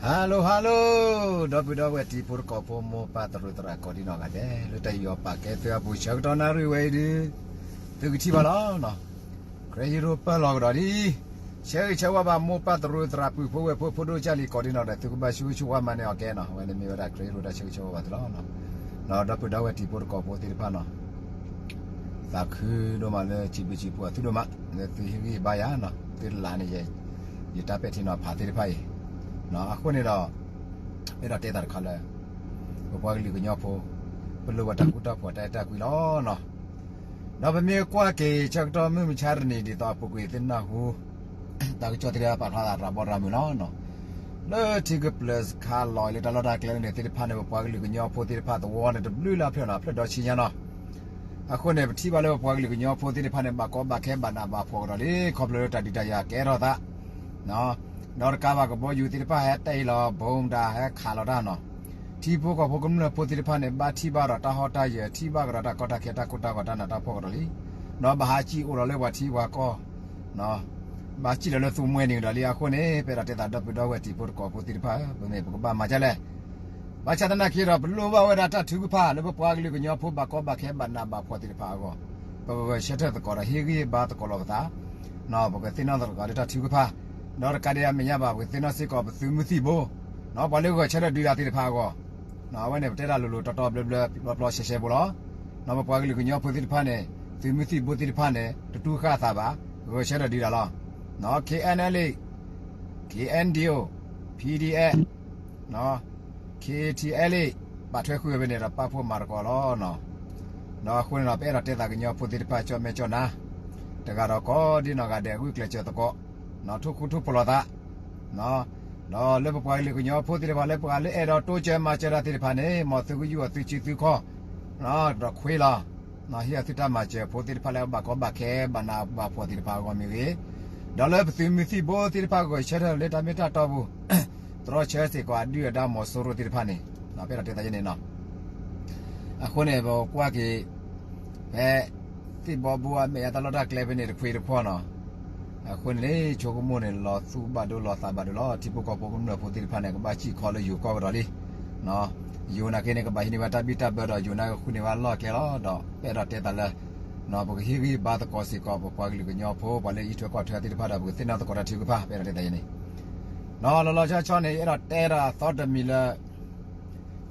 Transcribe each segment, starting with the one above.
Hello hello, ဒီပုၢ်ဒီဝဲၢ်တံၤဖိသကိးဖိ မိၢ်ပၢ်သရၣ်သရၣ် ကိးဒံနီၢ်ဂၤဒဲး လၢတၢ်ယူးယီၣ်ပာ်ကဲသုအပူၤ ဆၢကတီၢ်နၣ်ရံၣ်ဝဲအံၤဒုး သုကထံၣ်ဘၣ်လီၤ. ခရံာ်ဟံးရိၣ်ပၢၢ်လီၤကဒီးဒ် ဆၢဂ့ၤဆၢဝါဘၣ် မိၢ်ပၢ်သရၣ်သရၣ် ပုၢ်ဖိဝဲၢ်ဖိ ဖိဒိၣ်ကၢ်လံၤ ကိးဒံနီၢ်ဂၤဒဲး သုကဘၣ်ဆိၣ်ဂ့ၤဆိၣ်ဝါမၤန့ၢ်အီၤကဲနီၤ. အဝဲန့ၣ်မ့ၢ်ဝဲဒၣ်ခရံာ်ဟံးရိၣ်တၢ်ဆၢဂ့ၤဆၢဝါဘၣ်သုလီၤ. ဒီးဒီပုၢ်ဒီဝဲၢ်တံၤဖိသကိးဖိသ့ၣ်တဖၣ်နီၤ သးခုဒိၣ်မးလၢ စံးဘျုးစံးဖှိၣ်အသုဒိၣ်မး လၢသုဟ့ၣ်ဂံၢ်ဘါယၤနီၤ သုတလးန့ၣ် ယတၢ်ပဲာ်ထံနီၤဖးသ့ၣ်တဖၣ်အံၤ အဃိန့ၣ်ဒီး အဲၣ်ဒိးတဲသးတခါလၢ ပပှၤကလုာ်ကညီဖိ ပလိၣ်ဘၣ်တၢ်ဃူတၢ်ဖိး တၢ်အဲၣ်တၢ်ကွံလီၤနီၤ. ဒီးပမ့ၢ်ကွၢ်က့ၤ ဆၢကတီၢ်မုၢ်မဆါတနံၤ ဒ်သိးအပူၤကွံာ်သုနၢ်ဟူ တၢ်ကစီၣ်သ့ၣ်တဖၣ်ပာ်ဖျါသးရၤဘီရၤမုၢ်လီၤ. လၢထံကပျၢၤစခါလီၤ လၢတၢ်လီၢ်တၢ်ကျဲန့ၣ် သ့ၣ်တဖၣ်န့ၣ် ပပှၤကလုာ်ကညီဖိသ့ၣ်တဖၣ်သဝီန့ၣ် တဘျုးလၢအဖျၢၣ်နီၤ ဖျၢၣ်ဒီဆံညါနီၤ. အဃိန့ၣ် ပထံၣ်ဘၣ်လၢပပှၤကလုာ်ကညီဖိသ့ၣ်တဖၣ်န့ၣ် ဘၣ်ကီဘၣ်ခဲဘၣ်နးဘၣ်ဖှီၣ်ကဒီးလံ ခီဖျိလၢတၢ်ဒုးတၢ်ယၤကဲထီၣ်သး ဒီးတကးဘၣ်ကဘီယူၤသ့ၣ်တဖၣ် ဟဲတဲအံၤလီၤ ဘိမတၤဟဲခးလီၤတၢ်နီၤ. ထံဖိကီၢ်ဖိကမျၢၢ်ဖိသ့ၣ်တဖၣ်န့ၣ် ဘၣ်ထံၣ်ဘၣ်ဒီးတၢ်ဟီၣ်တၢ်ယၢၤ ထံၣ်ဘၣ်ကဒီးတၢ်ကီတၢ်ခဲ တၢ်ကိၢ်တၢ်ဂီၤ တၢ်နးတၢ်ဖှီၣ်ကဒီးလံ. ဒီးဘၣ်ဟးစံၣ်အိၣ်ဒီးလၢပှၤထံပှၤကီၢ် ဘၣ်စံၣ်လီၤလၢသူမှဲနံၤကဒီးလံ. အဃိန့ၣ် ပအဲၣ်ဒိးတဲသးဒီပုၢ်ဒီဝဲၢ်တံၤဖိသကိးဖိသ့ၣ်တဖၣ် ပမ့ၢ်ပကဘၣ်မၤဒ်လဲၣ်. ဘၣ်ဆၣ်သနာ်က့ဒီး ပလိၣ်ဘၣ်ဝဲဒၣ်တၢ်ထုကဖၣ်လၢပပှၤကလုာ်ကညီဖိ ဘၣ်ကီဘၣ်ခဲဘၣ်နးဘၣ်ဖှီၣ်သ့ၣ်တဖၣ်အဂီၢ် ပကဂဲၤဆၢထၢၣ်သကိးဒီးဟ့ၣ်ဂံၢ်ဘါသကိးလိာ်ပသး ပကသ့ၣ်နီၣ်သကိးလၢတၢ်ထုကဖၣ် ဒီးတကးဒံးအမဲာ်ညါဘၣ် ပကသ့ၣ်နီၣ်စ့ၢ်ကီးပသုးမုၢ်သံၣ်ဘိ ပှၤလၢဂဲၤဆၢထၢၣ်ဒုးတၢ်သ့ၣ်တဖၣ်အဂီၢ် အဝဲန့ၣ် ပတဲတၢ်လိၤလိၤတီတီဘျၢဘျၢ ပျီပျီရှဲရှဲဖိလီၤ. ပပှၤကလုာ်ကညီဖိသ့ၣ်တဖၣ်န့ၣ် သုးမုၢ်သံၣ်ဘိသ့ၣ်တဖၣ်န့ၣ် တတူၢ်ဃာ်အသးဘၣ် ဂဲၤဆၢထၢၣ်ဒုးတၢ်လီၤ. KNLA, KNDO, PDF, KTLA ဘၣ်ထွဲဃုာ်ဝဲဖဲန့ၣ်ဒီး ပာ်ဖှိၣ်မၤသကိးလီၤ. ဒီးအဃိန့ၣ်ဒီး ပအဲၣ်ဒိးတဲသးကညီဖိသ့ၣ်တဖၣ် ကၠီၣ်မဲာ်ကၠီၣ်နါ တဂၤဒီးကိးဒံနီၢ်ဂၤဒဲး ဂုာ်ကျဲးစၢးသကိး ထိၣ်ဃူထိၣ်ဖိးလိာ်သး ဒီးလၢပပှၤကလုာ်ကညီဖိသ့ၣ်တဖၣ် လၢပှၤလၢအဲၣ်ဒိးတိစၢၤမၤစၢၤတၢ်သ့ၣ်တဖၣ်န့ၣ် မ်သုကယူၢ်အီၤသုစုသုခီၣ် ဒီးခွ့လီၤ. ဟ့ၣ်အီၤသုတၢ်မၤစၢၤဖိသ့ၣ်တဖၣ်လၢ ဘၣ်ကီဘၣ်ခဲဘၣ်နးဘၣ်ဖှီၣ်သ့ၣ်တဖၣ်အဂီၢ်မ့ၢ်ဂ့ၤ, ဒီးလၢပသုးမုၢ်သံၣ်ဘိသ့ၣ်တဖၣ် ဂဲၤဆၢထၢၣ်လၢတၢ်မ့ၢ်တၢ်တီပူၤ တြီဆၢစ့ၢ်ကီးအဒုၣ်အဒါမီၤစိရိၤသ့ၣ်တဖၣ်န့ၣ် ပအဲၣ်ဒိးတဲသးယဲန့ၣ်နီၤ. အဃိန့ၣ် ပကွၢ်က့ၤ ဖဲ သ့ၣ်ဘီဘိအမဲာ်ညါတၢ်လီၢ်တၢ်ကျဲဖဲန့ၣ် တခွ့တခွီၢ်နီၤ. အဃိန့ၣ် ဆိကမိၣ်န့ၣ် လီၤသူၣ်ဘၣ်ဒိလီၤသးဘၣ်ဒိလီၤ. ထံဖိကီၢ်ဖိကမျၢၢ်ဖိသ့ၣ်တဖၣ်န့ၣ် ကဘၣ်စံၣ်ခီလၢယိၤကီၢ်ကဒီးလံ. ယိၤနာ်က့န့ၣ် ကဘၣ်ဟံးန့ၢ်ဝဲတၢ်ဘံၣ်တၢ်ဘၢဒီး ယိၤနာ်ကဃုန့ၢ်ဝဲလီၢ်ကျဲလီၤ. ဒီးပအဲၣ်ဒိးတဲသးလၢ ပကဟ့ၣ်ဂံၢ်ဘါသကိးစ့ၢ်ကီး ပပှၤကလုာ်ကညီဖိ ပှၤလၢအအံးထွဲကွၢ်ထွဲသ့ၣ်တဖၣ်ဒီး ပကသ့ၣ်နီၣ်သကိးတၢ်ထုကဖၣ် ပအဲၣ်ဒိးတဲသးယဲန့ၣ် ဒီးလီၤလီၤဆီဆီန့ၣ် အဲၣ်ဒိးတဲဒၣ်သီတမံၤလၢ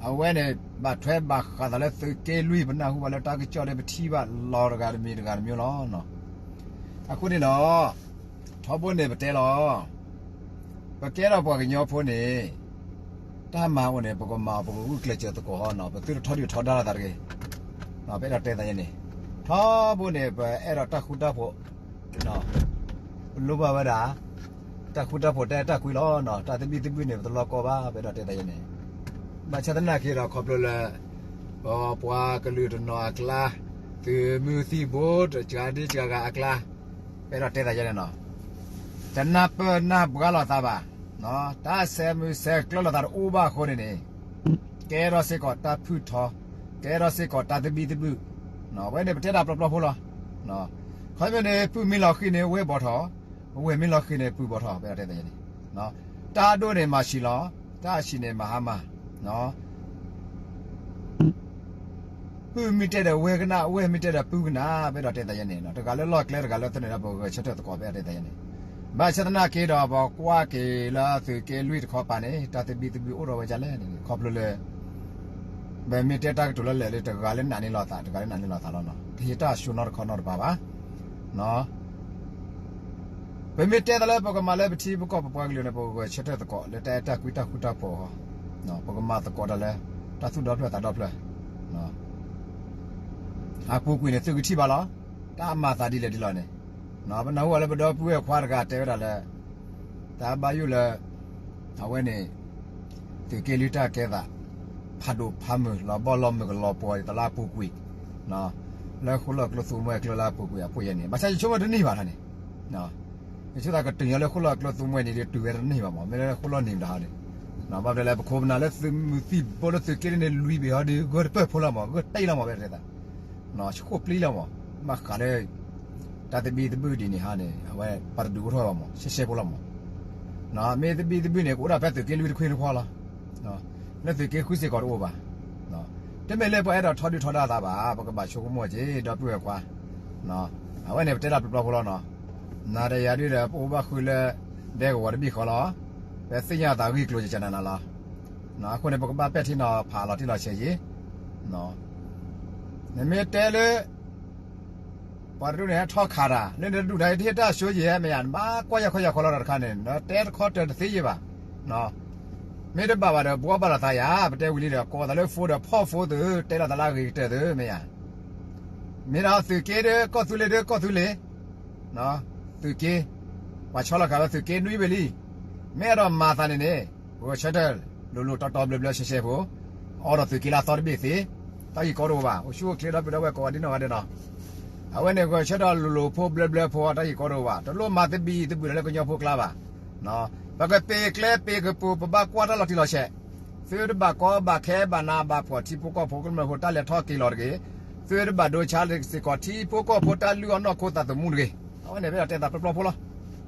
အဝဲန့ၣ် ဘၣ်ထွဲဘၣ်ဃးသးလၢသုးက့လွံၢ် ပနၢ်ဟူဘၣ်လၢတၢ်ကစီၣ်ဒီး ပထံၣ်ဘၣ်လီၤတဂၤတမံၤတဂၤတမံၤလီၤ. အဃိန့ၣ်ဒီး ထီဘိန့ၣ်ပတဲလီၤ ပကဲထီၣ်ပှၤကညီဖိန့ၣ် တၢ်မၤအိၣ်န့ၣ် ပကမၤအီၤ ပကဂုာ်ကျဲးစၢးသကိးဟီနီၤ, ပသုတထီဒုၣ်ထီဒါလိာ်သးတဂ့ၤ. ပအဲၣ်ဒိးတဲသးယဲန့ၣ် ထီဘိန့ၣ် ပအဲၣ်ဒိးတၢ်ဃူတၢ်ဖိး ပလိၣ်ဘၣ်ဝဲဒၣ် တၢ်ဃူတၢ်ဖိး တၢ်အဲၣ်တၢ်ကွံလီၤ. တၢ်သဘံၣ်သဘုၣ်န့ၣ် ပတလီၢ်ကီဘၣ် ပအဲၣ်ဒိးတဲသးယဲန့ၣ်. ဘၣ်ဆၣ်သနာ်က့ဒီး ခီဖျိလၢ ပပှၤကလုာ်တနီၤအကျါ သုးမုၢ်သံၣ်ဘိတစှၤဒ့စှၤဂၤအကျါ ပအဲၣ်ဒိးတဲသးယဲန့ၣ်နီၤ, တနၢ်ပၢၢ်နၢ်ဘှါလိာ်သးဘၣ်. တၢ်ဆဲးမုာ်ဆဲးကျၢၤလိာ်သးတအိၣ်ဘၣ်အဃိန့ၣ်န့ၣ် ကဲထီၣ်စ့ၢ်ကီးတၢ်ဖုၣ်ထီ, ကဲထီၣ်စ့ၢ်ကီးတၢ်သဘံၣ်သဘုၣ်, အဝဲန့ၣ်ပတဲတၢ်ပျီပျီဖိလီၤ. ခီဖျိန့ၣ် ပုၢ်မ့ၢ်လီၤဃံၤန့ၣ် ဝဲၢ်ဘီထီၣ်, ဝဲၢ်မ့ၢ်လီၤဃံၤန့ၣ် ပုၢ်ဘီထီၣ် ပအဲၣ်ဒိးတဲသးယဲန့ၣ်. တၢ်ဒိၣ်န့ၣ်မၤဆံးလီၤ, တၢ်ဆံးန့ၣ်မၤဟါမၢ် ပုၢ်မ့ၢ်တဲဒီးဝဲၢ်ကနၣ်, ဝဲၢ်မ့ၢ်တဲဒီးပုၢ်ကနၣ် ပအဲၣ်ဒိးတဲသးယဲန့ၣ်. တဂၤလၢလီၢ်ကျဲ တဂၤလၢသန့ၤဒီး ပဂဲၤဆၢထၢၣ်သကိး ပအဲၣ်ဒိးတဲသးယဲန့ၣ်. ဘၣ်ဆၣ်သနာ်က့ဒီး ပကွၢ်က့ၤလၢသုးက့လွံၢ်တခီပၤန့ၣ် တၢ်သဘံၣ်သဘုၣ်အိၣ်ထီၣ်ဝဲဒ်လဲၣ်န့ၣ် ခီဖျိလၢ ပမ့ၢ်တဲတၢ်ကတိၤလၢလဲၣ်လၢ တဂၤလၢနာ်န့ၢ်လိာ်သး တဂၤလၢနာ်န့ၢ်လိာ်သးလီၤနီၤ. တဟ့ၣ်တၢ်အဆူၣ်နီတခီနီတပၤဘၣ်. ပမ့ၢ်တဲတၢ်လၢပကမၤလၢပထံပကီၢ်ပပှၤကလုာ်န့ၣ် ပကဂဲၤဆၢထၢၣ်သကိးလၢတၢ်အဲၣ်တၢ်ကွံတၢ်ဃူတၢ်ဖိးအဂီၢ်, ပကမၤသကိးတၢ်လၢ တၢ်သူၣ်ဒီဖျၢၣ်သးဒီဖျၢၣ်, အပူၤကွံာ်န့ၣ် သုကထံၣ်ဘၣ်လီၤ. တၢ်မၤသးဒ်လဲၣ်ဒ်လဲၣ်န့ၣ်, ပနၢ်ဟူအီၤလၢပဒီပုၢ်ဝဲၢ်ခွါတဂၤတဲဝဲဒၣ်လၢ တၢ်ဘၣ်ယိၣ်လၢ အဝဲန့ၣ် သုးက့လွံၢ်တၢ်ကဲသး ဖးဒိၣ်ဖးမုၢ် လီၤဘီလီၤမုၢ်ကလီၤပှီၤ တလါပူၤကွံာ် လၢဃိၣ်လီၢ်ကျိသူမှဲကျိလါပူၤကွံာ်အဖှိၣ်ယဲၢ်န့ၣ် ဘၣ်ဆၣ်ယဆိကမိၣ်တန့ၢ်ဘၣ်န့ၣ်, ယဆိကမိၣ်ကတုၤညီလၢဃိၣ်လီၢ်ကျိသူမှဲန့ၣ်ဒီး တုၤဝဲတန့ၢ်ဘၣ်မး မ့ၢ်လၢဃိၣ်လီၢ်နံၤမတၤဟီန့ၣ်, ဘၣ်မနုၤလဲၣ် ပခိၣ်ပနၢ်လၢသုးမုၢ်သံၣ်ဘိလၢသုးက့န့ၣ် လွံၢ်ဘ့ၣ်ဟီဒီး ဂၢၢ်တပၢၢ်ဖိလီၤမး ဂၢၢ်တံၢ်လီၤမး ဝဲတသး ဆဃိၣ်ပျံၤလီၤမး ဘၣ်ဃးလၢ တၢ်သဘံၣ်သဘုၣ်ဒ်န့ၣ်ဟီန့ၣ် အဝဲပှၤတဒုးအိၣ်ထီၣ်ဘၣ်မး ရှဲရှဲဖိလီၤမး. မ့ၢ်သဘံၣ်သဘုၣ်န့ၣ် ကအိၣ်ဒၣ်ဖဲသုးက့လွံၢ်တခွ့ၣ်တခွါလီၤ. လၢသုးက့ဃုစ့ၢ်ကီးတအိၣ်ဘၣ်. တမ့ၢ်လၢပှၤအဲၣ်ဒိးထီဒုၣ်ထီဒါသးဘၣ်, ပကဘၣ်ဆိကမိၣ်က့ၤ ဒီပုၢ်ဝဲၢ်ခွါ, အဝဲန့ၣ်ပတဲဒၣ်ပျီပျီဖိလီၤနီၤ. နၤဒီးယၤဒုဒီး ပအိၣ်ဘၣ်ဃုာ်လၢ ဒဲကဝီၤတဘ့ၣ်ဃီလီၤ. ပသ့ၣ်ညါသးဂ့ၢ်ကျိၤယကနၤနၤလီၤ. အဃိန့ၣ် ပကဘၣ်ပဲာ်ထံနီၤဖးလီၤတံၢ်လီၤဆဲးယံၤ. နမ့ၢ်တဲလၢ ပှၤတဒူၣ်န့ၣ် ဟဲထီၣ်ခးတၢ် လၢနတဒူၣ်ဒါ တဟ့ၣ်တၢ်ဆိယံၤဟဲမ့ၢ်ယါ, နဘၣ်ကွၢ်ယၤခီယၤခီလီၤတခါန့ၣ် နတဲတခီတၢၢ်တသ့ယံၤဘၣ်. မ့ၢ်တဘၣ်ဘၣ်ဒီး ဘှီဘၣ်လိာ်သးယၤ, ပတဲဝံၤလံဒီး ကိးသးလၢဖိဒီးဖီၣ်ဖိသုး တဲလိာ်သးလၢအဂ့ၤကတၢၢ်သုးမ့ၢ်ယါ. မ့ၢ်ဒီးသုးက့ဒီး ကီၢ်သူလ့ၤဒီးကီၢ်သူလ့ၤ, သုးက့, ပှၤဆီလီၤခးဝဲသုးက့နွံဘ့ၣ်လံ. မ့ၢ်အဲၣ်ဒိးမၤသးန့ၣ်န့ၣ် ဂဲၤဆၢထၢၣ်လိၤလိၤတီတီဘျၢဘျၢရှဲရှဲဖိ, အိးထီၣ်သုးက့လၢအသီတဘ့ၣ်သ့, တၢ်ဂ့ၢ်ကီတအိၣ်ဘၣ်. အိၣ်ဆူၣ်အိၣ်ချ့ဒီပုၢ်ဒီဝဲၢ်ကိးဂၤဒဲးနီၢ်ဂၤဒဲးနီၤ. အဝဲန့ၣ်ဂဲၤဆၢထၢၣ်လိၤလိၤဖိဘျၢဘျၢဖိ တၢ်ဂ့ၢ်ကီတအိၣ်ဘၣ်. တလိၣ်မၤသဘံၣ်သဘုၣ်ဒီးလၢကညီဖိကျါဘၣ်. ပကပ့ၤကျဲပ့ၤကပူၤ ပဘၣ်ကွၢ်တၢ်လီၤတံၢ်လီၤဆဲး. သုတဘၣ်ကီဘၣ်ခဲဘၣ်နးဘၣ်ဖှီၣ် ထံဖိကီၢ်ဖိကမျၢၢ်ဖိတၢ်လဲၤထီၣ်က့ၤလီၤတဂ့ၤ. သုတဘၣ်ဒိဆါစ့ၢ်ကီး ထံဖိကီၢ်ဖိတၢ်လုၢ်အီၣ်နီၢ်ခိသးသမူတဂ့ၤ. အဝဲန့ၣ်မ့ၢ်ဒီးတဲသးပျီပျီဖိလီ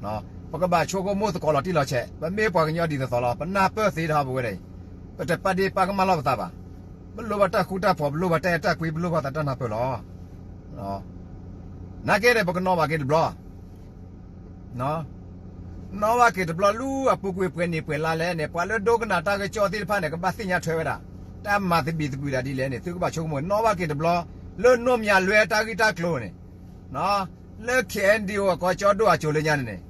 ၤ. ပကဘၣ်ဆိကမိၣ်သကိးလီၤတံၢ်လီၤဆဲး, ပမ့ၢ်ပှၤကညီဒ်သိးသိးလီၤ. ပနၢ်ပၢၢ်သ့တဟီပဝဲဒၣ်အံၤ, ပတပာ်ဒ့ပာ်ကမၣ်လီၤပသးဘၣ်. ပလိၣ်ဘၣ်တၢ်ဃူတၢ်ဖိး, ပလိၣ်ဘၣ်တၢ်အဲၣ်တၢ်ကွံ, ပလိၣ်ဘၣ်သးတၢ်နၢ်ပၢၢ်လီၤ. နာ်က့ဒီး ပကနီၣ်ဘၣ်က့ၤတဘျီ နီၣ်ဘၣ်က့ၤတဘျီ လၢအပူၤကွံာ်ပှဲၤနံၣ်ပှဲၤလါလဲၣ်န့ၣ် ပှၤလၢဒိကနၣ်တၢ်ကစီၣ်သ့ၣ်တဖၣ်န့ၣ် ကဘၣ်သ့ၣ်ညါထွဲဝဲဒၣ်. တၢ်မၤသဘံၣ်သဘုၣ်ဒၣ်ဒ်လဲၣ်န့ၣ် သုကဘၣ်ဆိကမိၣ် နီၣ်ဘၣ်က့ၤတဘျီ လၢနီၣ်မၠးလွဲတၢ်ဂ့ၢ်တၢ်ကျိၤန့ၣ် လၢ ခ့ၣ်အဲၣ်ဒိၣ် အကီၢ်ကၠီဒိၣ်အစိၤလၢညါန့ၣ်န့ၣ်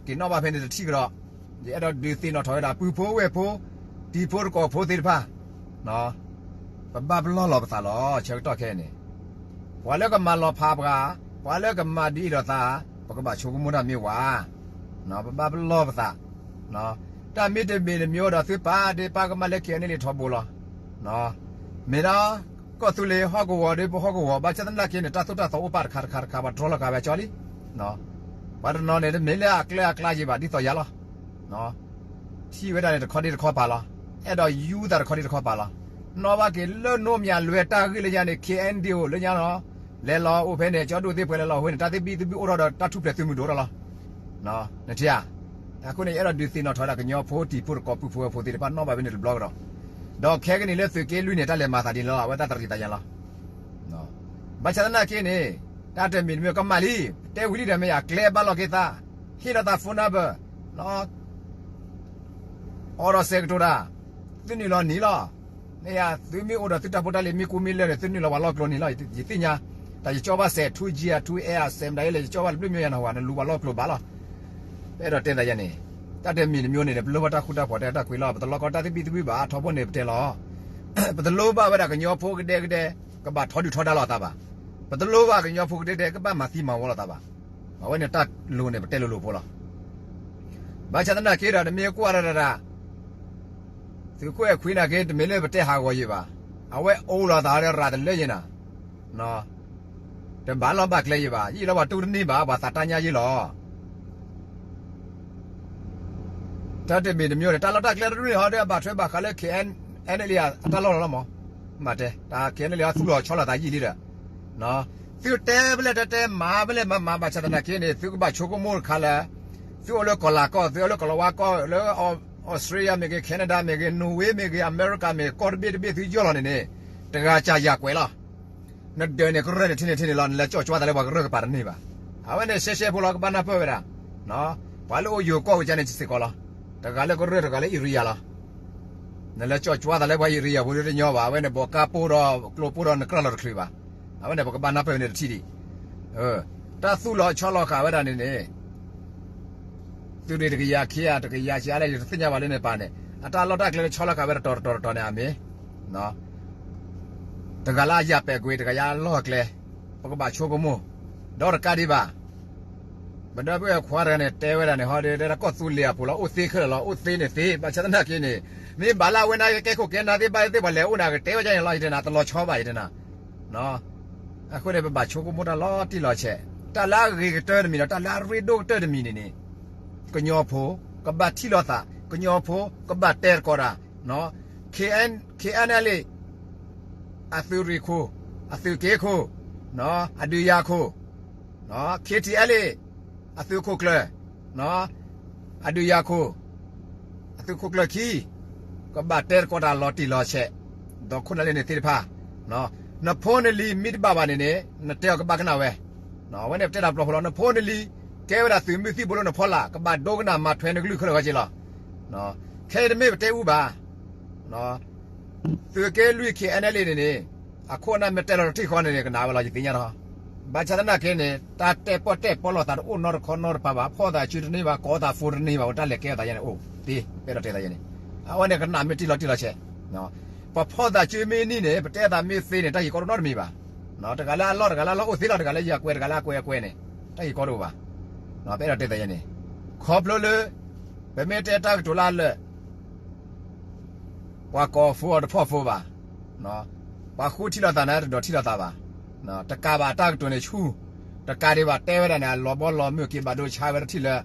က့ၤနီၣ်ဘၣ်ဖဲန့ၣ်တထံၣ်ကဒီး. ယအဲၣ်ဒိးဒုးသ့ၣ်နီၣ်ထီၣ်ဝဲဒၣ် ပုၢ်ဖိဝဲၢ်ဖိ တံၤဖိသကိးဖိသ့ၣ်တဖၣ် ပဘၣ်ပလီၢ်လီၤပသးလီၤ. ဆၢကတီၢ်ခဲအံၤန့ၣ် ပှၤလၢကမၤလီၤဖးပှၤ, ပှၤလၢကမၤဒုးအ့ၣ်လိာ်သး, ပကဘၣ်ဆိကမိၣ်တၢ်မ့ၢ်ဝဲ, ပဘၣ်ပလီၢ်ပသး. တၢ်မ့ၢ်တမ့ၢ်တမံၤဒီး သုပာ်ဒ့ပာ်ကမၣ်လၢ ခ့ၣ်အဲၣ်အ့ၣ်လ့ၣ်ထီဘိလီၤ. မ့ၢ်ဒီး ကီၢ်သူလ့ၤဟီၣ်ကဝီၤဒီး ပဟီၣ်ကဝီၤ ဘၣ်ဆၣ်သနာ်က့န့ၣ် တၢ်သိၣ်တၢ်သီအိၣ်ပာ်တခါတခါတခါ ပှၤတြီလီၤကးဝဲကၠီလံ. ပှၤတနီၤန့ၣ် တမ့ၢ်လၢအကျဲအကျါယံၤဘၣ် ဒ်သိးယၤလီၤ. ထံၣ်ဝဲဒၣ်န့ၣ် တခီဒ့တခီပာ်လီၤ. အဲၣ်ဒိးယူသးတခီဒ့တခီပာ်လီၤ. နီၣ်ဘၣ်က့ၤလၢနီၣ်မၠးလွဲတၢ်ဂ့ၢ်လၢညါန့ၣ် ခ့ၣ်အဲၣ်ဒိၣ် လၢညါနီၤ, လဲၤလီၤအိၣ်ဖဲန့ၣ် ကၠီဒိၣ်သ့ၣ်ပှဲၤလဲၤလီၤဟိန့ၣ် တၢ်သဘံၣ်သဘုၣ်အိၣ်ထီၣ်ဒီး တၢ်ထူၣ်ဖျဲးသုးမုၢ်ဒိၣ်ထီၣ်လီၤ. နထံၣ်ဧါ. အဃိန့ၣ် ယအဲၣ်ဒိးဒုးသ့ၣ်နီၣ်ထီၣ်ဝဲဒၣ် ကညီဖိတံၤဖိသကိးပုၢ်ဖိဝဲၢ်ဖိသ့ၣ်တဖၣ် နီၣ်ဘၣ်ဖဲန့ၣ်တဘျီကဒီး, ဒီးခဲကနံၣ်လၢသုးက့လွံၢ်န့ၣ် တၢ်လဲၤမၤသးဒ်န့ၣ်လီၤ. အဝဲတၢ်တရံးသးယါလီၤ. ဘၣ်ဆၣ်သနာ်က့န့ၣ် တၢ်တမံၤတမံၤကမၣ်လံ. တဲဝံၤလံဒီး မ့ၢ်ယၤကျဲဘၣ်လီၤက့ၤသး, ဟ့ၣ်လီၤသး phone number အိးထီၣ်စဲးကတိၤတၢ်, သုနုာ်လီၤနံၤလီၤ. မ့ၢ်ယၤ သုမ့ၢ်အိၣ်ဒီးသုတၢ်ဖိတၢ်လံၤမ့ၢ်ကူမ့ၢ်လၢာ်န့ၣ် သုနုာ်လီၤပှၤလီၢ်ကျိၤနံၤလီၤ. ယသ့ၣ်ညါ, တၢ်ယကၠီဘၣ်စဲး two G ဧါ two A ဧါ စဲးမတၤအံၤလဲၣ် ယကၠီဘၣ်တဘျုးမ့ၢ်ယၤနၢ်ဟူဧါ နလူၤပှၤလီၢ်ကျိၤဘၣ်လီၤ. ပအဲၣ်ဒိးတဲသးယၤန့ၣ်, တၢ်တမံၤတမံၤန့ၣ် ပလိၣ်ဘၣ်တၢ်ဃူတၢ်ဖိးတၢ်အဲၣ်တၢ်ကွံလီၤ. ပတလိၣ်ကီတၢ်သဘံၣ်သဘုၣ်ဘၣ် ထီဘိန့ၣ်ပတဲလီၤ. ပတလိၣ်ဘၣ်ဝဲဒၣ်ကညီဖိကဒဲကဒဲ ကဘၣ်ထီဒုၣ်ထီဒါလိာ်သးဘၣ်. ပတလိၣ်ဘၣ်ကညီဖိကဒဲကဒဲ ကဘၣ်မၤသံမၤဝီလိာ်သးဘၣ်. အဝဲန့ၣ်တၢ်လိၤန့ၣ် ပတဲလိၤလိၤဖိလီၤ. ဘၣ်ဆၣ်သနာ်က့ဒီး နမ့ၢ်ကွၢ်ဒၣ်ဒၣ် သုးခိၣ်အဲၣ်ခွံနာ်က့ တမ့ၢ်လၢပတဲဟးဂီၤယံၤဘၣ်. အဝဲအိၣ်လိာ်သးဒီးရၤတလၢယံၤနၤ, တဘၣ်လီၢ်ဘၣ်ကျဲယံၤဘၣ်. ယံာ်လီၤပှၤတူၢ်တန့ၢ်ဘၣ် ပှၤသးတၢ်ညါယံၤလီၤ. တၢ်တမံၤတမံၤန့ၣ် တၢ်လီၢ်တၢ်ကျဲတဒူၣ်န့ၣ် ဟီဒီးအဘၣ်ထွဲဘၣ်ဃးလၢ ခ့ၣ်အဲၣ်အ့ၣ်လ့ၣ် အတၢ်လီၢ်လီၤမး. မ့ၢ်တဲ တၢ် ခ့ၣ်အဲၣ်အ့ၣ်လ့ၣ် သူၣ်လီၤဆီလီၤသးယံာ်လံဒီး သုတဲဖဲလဲၣ်တဲတဲ မၤဖဲလဲၣ်မၤမၤ ဘၣ်ဆၣ်သနာ်က့န့ၣ် သုကဘၣ်ဆိကမိၣ်တခါလၢ သုအိၣ်လၢကီၢ်လၤကီၢ် သုအိၣ်လၢကီၢ်လၤဝါကီၢ် လၢ Australia မ့ၢ်ဂ့ၤ Canada မ့ၢ်ဂ့ၤ Norway မ့ၢ်ဂ့ၤ အမဲရကၤမ့ၢ်ဂ့ၤ ကီၢ်တဘ့ၣ်တဘ့ၣ်သုယီၢ်လီၤန့ၣ်န့ၣ် တဂၤစၢ်ယၤကွဲးလီၤ. နဒၢးန့ၣ်ကရၢၢ်န့ၣ်ထံန့ၣ်ထံန့ၣ်လီၤ နလဲၤကၠီၣ်ကွၢ်သးလၢပှၤကရၢၢ်ကပၤတန့ၢ်ဘၣ်. အဝဲန့ၣ်ရှဲရှဲဖိလီၤ ကဘၣ်နၢ်ပၢၢ်ဝဲဒၣ် ပှၤလၢအိၣ်ယိၤကီၢ်ဝဲဒၣ်န့ၣ်စ့ၢ်ကီးလီၤ. တဂၤလၢကရၢၢ်တဂၤလၢ area လီၤ. နလဲၤကၠီၣ်ကွၢ်သးလၢပှၤ area ဖိလၢတညီဘၣ် အဝဲန့ၣ် ဘိးကါပိၢ်ဒီးကျိပိၢ်ဒီးနကြၢးလီၤတချုးဘၣ်. အဝဲန့ၣ် ပကဘၣ်နၢ်ပၢၢ်ဝဲန့ၣ်တထံၣ်ဒံး. တၢ်သူၣ်လီၤဆီလီၤဃာ်ဝဲဒၣ်န့ၣ်န့ၣ် သုးရ့ၣ်တကယၤခံဂၤ တကယၤဆံးအါလဲၣ် ယတသ့ၣ်ညါဘၣ်လၢန့ၣ်ပၢ်န့ၣ် အတၢ်လီၢ်တၢ်ကျဲလၢဆီလီၤဃာ်ဝဲတတီၤတတီၤတတီၤန့ၣ် အမ့ၢ် တဂၤလၢအယၤပဲာ်ကွံာ် တဂၤယၤလီၢ်ကျဲ ပကဘၣ်ဆိကမိၣ် ဒီးတကးဒံးဘၣ် ပဒီပုၢ်ဝဲၢ်ခွါတဂၤန့ၣ် တဲဝဲဒၣ်န့ၣ် ဟီဒီး တဲဒၣ်ကီၢ်သူလ့ၤအပူၤလီၤ အိၣ်သ့ခဲလၢာ်လီၤ အိၣ်သ့န့ၣ်သ့ ဘၣ်ဆၣ်သနာ်က့န့ၣ် မ့ၢ်ဘၣ်လၢအဝဲန့ၣ်ကဲခိၣ်ကဲနၢ်သ့ၣ်ဘၣ်သ့ၣ်ပှၤလဲၤအိၣ်န့ၣ် ကတဲဝဲဒ်န့ၣ်လီၤ ယတဲနၤ တလီၤဆီဘၣ်ယတဲနၤ အဃိန့ၣ် ပဘၣ်ဆိကမိၣ်တၢ်လီၤတံၢ်လီၤဆဲး တၢ်လၢအဂ့ၤကတၢၢ်တမံၤဒီး တၢ်လၢအရ့ဒိၣ်ကတၢၢ်တမံၤန့ၣ်န့ၣ် ကညီဖိ ကဘၣ်ထံၣ်လိာ်သး ကညီဖိ ကဘၣ်တဲသကိးတၢ် ခ့ၣ်အဲၣ် ခ့ၣ်အဲၣ်အ့ၣ်လ့ၣ် အသုးရ့ၣ်ခိၣ် အသုးက့ခိၣ် အဒုးယၤခိၣ် ခ့ၣ်ထံၣ်အဲၣ်လ့ၣ် အသုးခိၣ်ကျၢၢ် အဒုးယၤခိၣ် အသုးခိၣ်ကျၢၢ်ခံ ကဘၣ်တဲသကိးတၢ်လီၤတံၢ်လီၤဆဲး, ဒီးခိၣ်နၢ်လၢန့ၣ်သ့ၣ်တဖၣ်, နဖိနလံၤမ့ၢ်တဘၣ်ဘၣ်န့ၣ်န့ၣ် နတဲအီၤကဘၣ်ကနၣ်ဝဲ, အဝဲန့ၣ်ပတဲတၢ်ပျီဖိလီၤ. နဖိနလံၤ ကဲဝဲဒၣ်သုးမုၢ်သံၣ်ဘိလၢနဖီလာ် ကဘၣ်ဒိကနၣ်မၤထွဲနကလုၢ်ခဲလၢာ်ခဲဆ့လီၤ. ခဲအံၤတမ့ၢ်ပတဲအူဘၣ် သုးက့လွံၢ် K N L A န့ၣ်န့ၣ် အခိၣ်အနၢ်မ့ၢ်တဲလီၤတထံၣ်ဃီန့ၣ်န့ၣ် ကနၣ်ဝဲလီၤ ယသ့ၣ်ညါထီၣ်. ဘၣ်ဆၣ်သနာ်က့န့ၣ် တၢ်တဲပီၣ်တဲပီၣ်လိာ်သးတအိၣ်နီတခီနီတပၤဘၣ်, ဖီၣ်သးစုတန့ၢ်ဘၣ်, ကိးသးဖိတန့ၢ်ဘၣ်, အိၣ်တၢ်လဲၤကဲအသးယဲန့ၣ်အိၣ်သ့, ပအဲၣ်ဒိးတဲသးယဲန့ၣ်, အဝဲန့ၣ်ကနၣ်မ့ၢ်တံၢ်လီၤတံၢ်လီၤဆဲး, ပဖီၣ်သးစုမ့ၢ်နံၣ်န့ၣ် ပတဲသးမ့ၢ်သ့န့ၣ် တၢ်ဂ့ၢ်ကီတအိၣ်နီတမံၤဘၣ်. တဂၤလၢအလီၢ် တဂၤလၢအလီၢ်အိၣ်သ့လီၤ, တဂၤလၢယၤကွဲး တဂၤလၢအကွဲးအကွဲးန့ၣ် တၢ်ဂ့ၢ်ကီတအိၣ်ဘၣ်. ပအဲၣ်ဒိးတဲသးယဲန့ၣ်, ခီဖျိလၢ ပမ့ၢ်တဲတၢ်ကတိၤလၢအလၢာ် ပှၤကိးဖိအီၤတဖီၣ်ဖိဘၣ်, ပှၤဃုထံၣ်လိာ်သးန့ၣ် တဒိးထံၣ်လိာ်သးဘၣ်, တကးဘၣ်တၢ်ကတိၤန့ၣ်ဆူၣ်, တကးဒံးဘၣ်တဲဝဲဒၣ်န့ၣ် အလီၤဘီလီၤမုၢ်က့ၤဘၣ်ဒိဆါဝဲတထံၣ်လၢ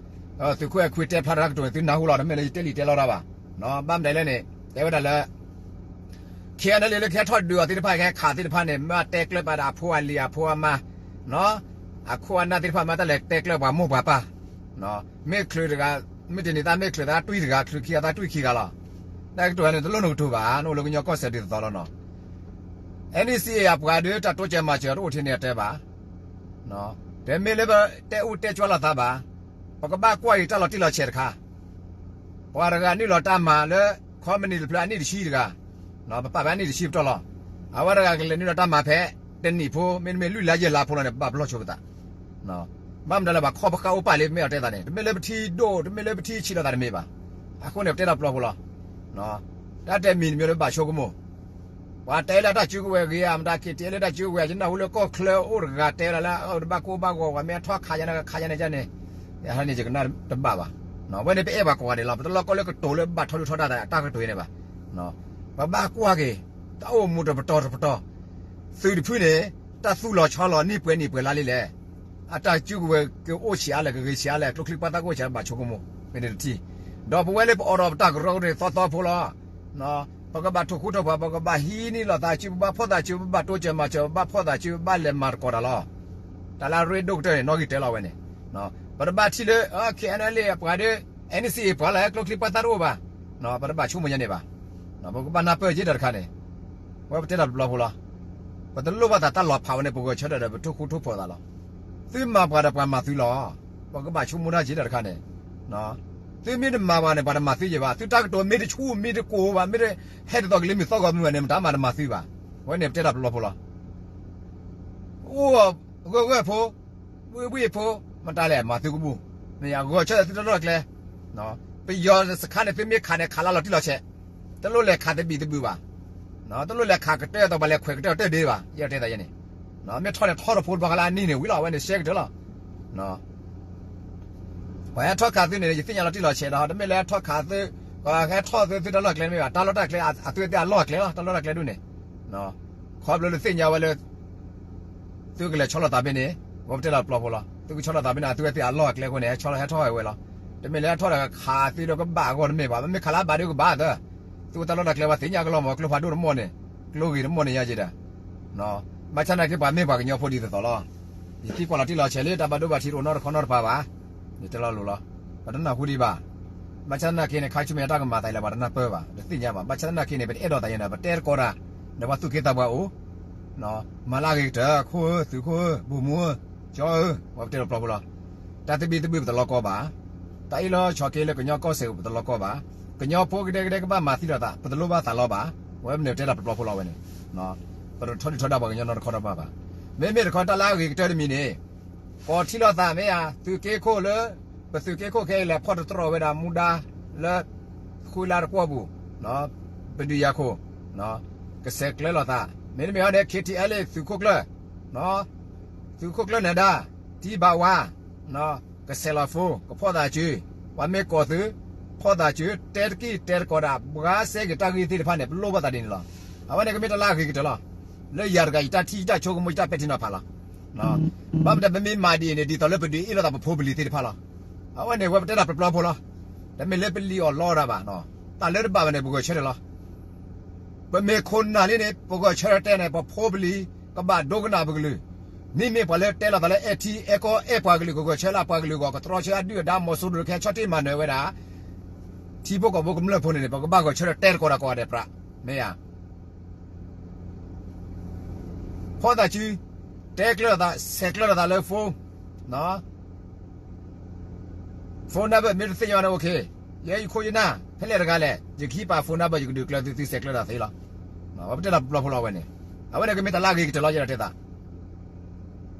သုးခိၣ်အဲၣ်ခွံတဲဖျါတၢ်ကတိၤန့ၣ် သုနၢ်ဟူလီၤ, တမ့ၢ်လၢယတဲလံာ်တဲလီတၢ်ဘၣ်. ဘၣ်မနုၤလဲၣ်န့ၣ် တဲဝဲဒၣ်လၢ ခဲအံၤန့ၣ်လၢကဟဲထီၣ်ဒုးအီၤသ့ၣ်တဖၣ် ကဟဲခးသ့ၣ်တဖၣ်န့ၣ် မ့ၢ်အတဲကျၢၤပာ်ဒီးအဖိအလံၤအဖိအမါ, အခိၣ်အနၢ်သ့ၣ်တဖၣ် မ့ၢ်တၢ်လဲၤတဲကျၢၤပှၤမိၢ်ပှၤပၢ်, မ့ၢ်ချုးတဂၤ, မ့ၢ်တနံၤသးမ့ၢ်ချုးသးတွံၢ်တဂၤ, ချုးခံဂၤသးတွံၢ်ခံဂၤလီၤ. တၢ်ကတိၤန့ၣ် တလိၣ်နကတိၤဘၣ်, နအိၣ်လၢကညီကီၢ်စဲၣ်ဒ်သိးသိးလီၤနီၤ. N C A အပှၤဒီး တၢ်တိစၢၤမၤစၢၤတအိၣ်ထဲန့ၣ်အတဲဘၣ်, တမ့ၢ်လၢပတဲအူတဲကၠွလိာ်သးဘၣ်, ပကဘၣ်ကွၢ်က့ၤတၢ်လီၤတံၢ်လီၤဆဲးတခါ ပှၤတဂၤနုာ်လီၤတၢ်မၤလၢ ခီပနံၣ်တဖျၢၣ်အနံၣ်တဆံတဂၤ, ပပာ်ဖဲအနံၣ်တဆံပတီၢ်လီၤ. အဝဲတဂၤကလဲၤနုာ်လီၤတၢ်မၤဖဲ တနံၣ်ဖိ မ့တမ့ၢ်လွံၢ်လါယဲၢ်လါဖိလီၤန့ၣ် ပဘၣ်ပလီၢ်ဆိပသး. ဘၣ်မနုၤလဲၣ် ဘၣ်ခီပဃၣ်အိၣ်ပာ်လံ ပမ့ၢ်အီၤတဲသးန့ၣ် တမ့ၢ်လၢပထံၣ်ဒိၣ် တမ့ၢ်လၢပထံၣ်ဆံးလိာ်သးတမ့ၢ်ဘၣ်. အဃိန့ၣ် ပတဲတၢ်ပျီဖိလီၤ. တၢ်တဲမံၤတမံၤလၢဘၣ်ဆိကမိၣ် ပှၤတဲလၢတၢ်စုကဝဲၤဂ့ၤဧါ မတၤက့ၤတဲလၢတၢ်စုကဝဲၤ ယနၢ်ဟူလၢကီၢ်ချၢအိၣ်တဂၤတဲဝဲဒၣ်လၢ တဘၣ်ကိၢ်ဘၣ်ဂီၤ ပှၤမ့ၢ်အထီၣ်ခးယၤန့ၣ် ခးယၤန့ၣ်န့ၣ် ယဟဲန့ၣ်ယကနၣ်တဘၣ်ဘၣ်. အဝဲန့ၣ်ပအဲၣ်ပှၤကိးဂၤဒဲးလီၤ. ပတလိၣ်ကီလၢကတိၤလၢဘၣ်ထီဒုၣ်ထီဒါသးတၢ်ကတိၤအံၤန့ၣ်ဘၣ်. ပဘၣ်ကွၢ်က့ၤ တၢ်အိၣ်မူတပတီၢ်တပတီၢ် သုးတဖုန့ၣ် တၢ်သူၣ်လီၤဆီလီၤနံၣ်ပှဲၤနံၣ်ပှဲၤလါလံလဲၣ်. အတၢ်စုကဝဲၤကအိၣ်ဆံးအါလဲၣ် ကဂ့ၤဆံးအါလဲၣ် ကျိချံပှၢ်သၣ်ကအိၣ်ဆံးအါလဲၣ် ဘၣ်ဆိကမိၣ် မ့ၢ်န့ၣ်တထံၣ်. ဒီးပဝဲလၢပအိးထီၣ်ပတၢ်ကရၢကရိန့ၣ်သီသီဖိလီၤ. ပကဘၣ်ထိၣ်ဃူထိၣ်ဖိး ပကဘၣ်ဟံးန့ၢ်လိာ်သးစု ပဘၣ်ဖီၣ်သးစု ပဘၣ်တိစၢၤမၤစၢၤ ပဘၣ်ဖီၣ်သးစု ပဘၣ်လဲၤမၤသကိးတၢ်လီၤ. တၢ်လၢအရ့ဒိၣ်ကတၢၢ်န့ၣ် နီၣ်ဂံၢ်တၢလီၤဝဲန့ၣ်. ပတဘၣ်ထံၣ်လၢ K N L A အပှၤဒီး N C A ပှၤလၢကျိချံပှၢ်သၣ်တအိၣ်ဘၣ်. ပတဘၣ်ဆိကမိၣ်ညါန့ၣ်ဘၣ်. ပကဘၣ်နၢ်ပၢၢ်က့ၤတၢ်တခါန့ၣ် ဝဲပတဲတၢ်တပျီဖိလီၤ. ပတလိၣ်ဘၣ်သးတၢ်လီၤဖးဝဲန့ၣ် ပဂဲၤဆၢထၢၣ်ဒီး ပထိၣ်ဃူထိၣ်ဖိးသးလီၤ. သုမၤပှၤဒီးပှၤမၤသုလီၤ. ပကဘၣ်ဆိကမိၣ်ဒၣ်က့ၤတၢ်တခါန့ၣ် သုမ့ၢ်တမၤပှၤန့ၣ် ပှၤတမၤသုယဲၢ်ဘၣ်. သုတၢ်ကတိၤမ့ၢ်တဆူၣ်မ့ၢ်တကိးဘၣ် မ့ၢ်တဟဲဒ်သိးကလံၤမုၢ်သီၣ်ဂီၤမုၢ်ဘၣ်န့ၣ် မတၤမၤတမၤသုဘၣ်. ဝဲန့ၣ်ပတဲတၢ်တပျီဖိလီၤ. အိၣ်ဂၢၢ်ဂၢၢ်ဖိ ဝ့ၢ်ဝ့ၢ်ဖိ မတၤလဲၣ် မၤသုကဘူၣ်. မ့ၢ်ယဂဲၤဆၢထၢၣ်သုတၢ်လီၢ်တၢ်ကျဲ ပယီၤစခါန့ၣ် သုမ့ၢ်ခးန့ၣ် ခးလၢလီၤတံၢ်လီၤဆဲး, တလိၣ်လဲၤခးသဘံၣ်သဘုၣ်ဘၣ်. တလိၣ်လဲၤခးကတၢၢ်သိးပှၤလဲၤခွဲးကတၢၢ်တၢၢ်ဒ့ဘၣ်. ယတဲသးယဲန့ၣ် မ့ၢ်ထီၣ်န့ၣ်ထီၣ်တဖိတဘျီဃီလၢအနံၣ်န့ၣ်ဝံၤလီၤ အဝဲန့ၣ်ရှဲကတၢၢ်လီၤ. ပှၤဟဲထီၣ်ခးသုန့ၣ် ယသ့ၣ်ညါလီၤတံၢ်လီၤဆဲးဒီး တမ့ၢ်လၢဟဲထီၣ်ခးသု ပှၤဟဲထီၣ်သုသုတၢ်လီၢ်ကျဲတမ့ၢ်ဘၣ်. တၢ်လီၢ်တၢ်ကျဲ အသုဝဲသ့ၣ်အလီၢ်အကျဲလီၤ တၢ်လီၢ်တၢ်ကျဲဒ်န့ၣ် ခီဖျိလၢသ့ၣ်ညါဝဲလၢ သုကလဲၤဆီလီၤသးဖဲန့ၣ် ဝဲပတဲလီၤတပျီဖိလီၤ. သုကဆီလီၤသးဖဲန့ၣ် အသုဝဲသ့ၣ်အလီၢ်အကျဲအဃိန့ၣ် ဟဲဆီလီၤဟဲထီၣ်ဝဲလီၤ. တမ့ၢ်လၢဟဲထီၣ်ဒီးခးသုဒီးကဘၣ်အဂီၢ်တမ့ၢ်ဘၣ်. မ့မ့ၢ်ခးလၢအဘၣ်ဒီးကဘၣ်သၢ သုဝဲတၢ်လီၢ်တၢ်ကျဲပှၤသ့ၣ်ညါကလီၤမး ကျိဖးဒိၣ်တမီၢ်န့ၣ် ကျိဂ့ၤတမီၢ်န့ၣ်ယါက့ၤဒီး ဘၣ်ဆၣ်သနာ်က့ပှၤမ့ၢ်ပှၤကညီဖိဒ်သိးသိးလီၤ. ယသံကွၢ်လီၤတံၢ်လီၤဆဲးလၢတၢ်ဘၣ်ဒိဘၣ်ထံးတအိၣ်နီတခီနီတပၤဘၣ်. ယတဲလီၤလိၤလီၤ. ပတနၢ်ဟူဒံးဘၣ်. ဘၣ်ဆၣ်သနာ်က့န့ၣ် ခါဆူမဲာ်တၢ်ကမၤသးလၢပှၤတနၢ်ပၢၢ်ဘၣ် တသ့ၣ်ညါဘၣ်. ဘၣ်ဆၣ်သနာ်က့န့ၣ် ပတအဲၣ်ဒိးသးယဲန့ၣ် ပတဲသကိးတၢ် ဒီးပှၤသူၣ်က့သးပှၢ်အိၣ် မၤလၢအဂ့ၤကတၢၢ် ခိၣ်ဧၢ သုးခိၣ်ဧၢ ဘိၣ်မူဧၢ ကၠီဧၢ ပှၤပတဲတပျီဖိလီၤ. တၢ်သဘံၣ်သဘုၣ်ပတလီၤကီဘၣ်. တၢ်အ့ၣ်လိာ်ဆိးက့လၢကညီကီၢ်စဲၣ်ပူၤ ပတလီၤကီဘၣ်. ကညီဖိကဒဲကဒဲကဘၣ်မၤသံလိာ်သး ပတလိၣ်ဘၣ်သးလီဘၣ်. ဝဲန့ၣ်ပတဲတၢ်တပျီဖိလီၤဝဲန့ၣ် ပတထီဒုၣ်ထီဒါပှၤကညီနီတခီနီတပၤဘၣ်. မ့မ့ၢ်တခီတၢ်လၢအဂ့ၤကတၢၢ်တမံၤန့ၣ် ကိးထံၣ်လိာ်သးမ့ၢ်ဧါ သုးက့ခိၣ်လၢ ပသုးက့ခိၣ်ခဲအံၤလဲၤဖီၣ်တတြီၢ်ဝဲဒၣ်မူဒါလၢ ဃုလါတကွီၢ်ပူၤ ပဒုးယၤခိၣ် ကဆဲးကျၢလိာ်သး မ့တမ့ၢ်ဟီန့ၣ် K T L A သုးခိၣ်ကျၢၢ် သုးခိၣ်ကျၢၢ်နၢၤဒါ တံၤဘၣ်ဝါ ကဆဲးလီၤဖိ ကဖီၣ်သးစု ပှၤမ့ၢ်ကိးသု ဖီၣ်သးစု တဲတကံၢ်တဲတကိးဒၣ် ဘှါစဲက့ၤတၢ်ဂ့ၢ်သ့ၣ်တဖၣ်န့ၣ် ပလိၣ်ဘၣ်သးဒ်န့ၣ်လီၤ. အဝဲန့ၣ်ကမ့ၢ်တၢ်လၢအဂ့ၤကတၢၢ်လီၤ. လၢယၤတဂၤ ယတၢ်ထံၣ်ယတၢ်ဆိကမိၣ် ယတၢ်ပဲာ်ထံနီၤဖးလီၤ. ဘၣ်မတၤပမ့ၢ်မၤဒ်အံၤန့ၣ် ဒ်သိးလၢပဒုးအ့ၣ်လိာ်သးပဖိပလံၤသ့ၣ်တဖၣ်လီၤ. အဝဲန့ၣ် ဝဲပတဲတၢ်ပျီပျီဖိလီၤ. တမ့ၢ်လၢပလံၤအီၣ်လီအီၣ်တၢ်ဘၣ်, တၢ်လၢတဘၣ်ဘၣ်န့ၣ် ပဂဲၤဆၢထၢၣ်လီၤ. ပမ့ၢ်ခိၣ်နၢ်လံန့ၣ် ပဂဲၤဆၢထၢၣ်တဲန့ၣ် ပဖိပလံၤ ကဘၣ်ဒိကနၣ်ပကလုၢ်, မ့မ့ၢ်ပှၤလၢတဲလီၤသးလၢအဲၣ်ထံအဲၣ်ကီၢ်အဲၣ်ပှၤကလုာ် ကဂဲၤဆၢထၢၣ်လၢပှၤကလုာ်အဂီၢ် ကတြီဆၢအဒုၣ်အဒါ မီၤစိရိၤ ကဟဲဆီၣ်တံၢ်မၤနၢၤဝဲဒၣ် ထံဖိကီၢ်ဖိကမျၢၢ်ဖိန့ၣ်န့ၣ် ပကဘၣ်ဂဲၤဆၢထၢၣ်တဲသကိးတၢ်ကိးဂၤဒဲးပြး မ့ၢ်ဧါ. ဖီသးစု, တဲကျၢၤလိာ်သး, ဆဲးကျၢၤလိာ်သးလၢ phone, phone number မ့ၢ်တသ့ၣ်ညါန့ၣ် အိၣ်ခ့, ယဲယခိၣ်ယနၢ် ဖဲလဲၣ်တဂၤလဲၣ် ယကဟံးပာ် phone number ယကဒုးကျၢၤသု သုဆဲးကျၢၤလိာ်သးသ့လီၤ. ပတဲလီၤပျီဖိလီၤဝဲန့ၣ်, အဝဲန့ၣ်ကမ့ၢ်တၢ်လၢအဂ့ၤကတၢၢ်လီၤ ယဲဒၣ်တဲသး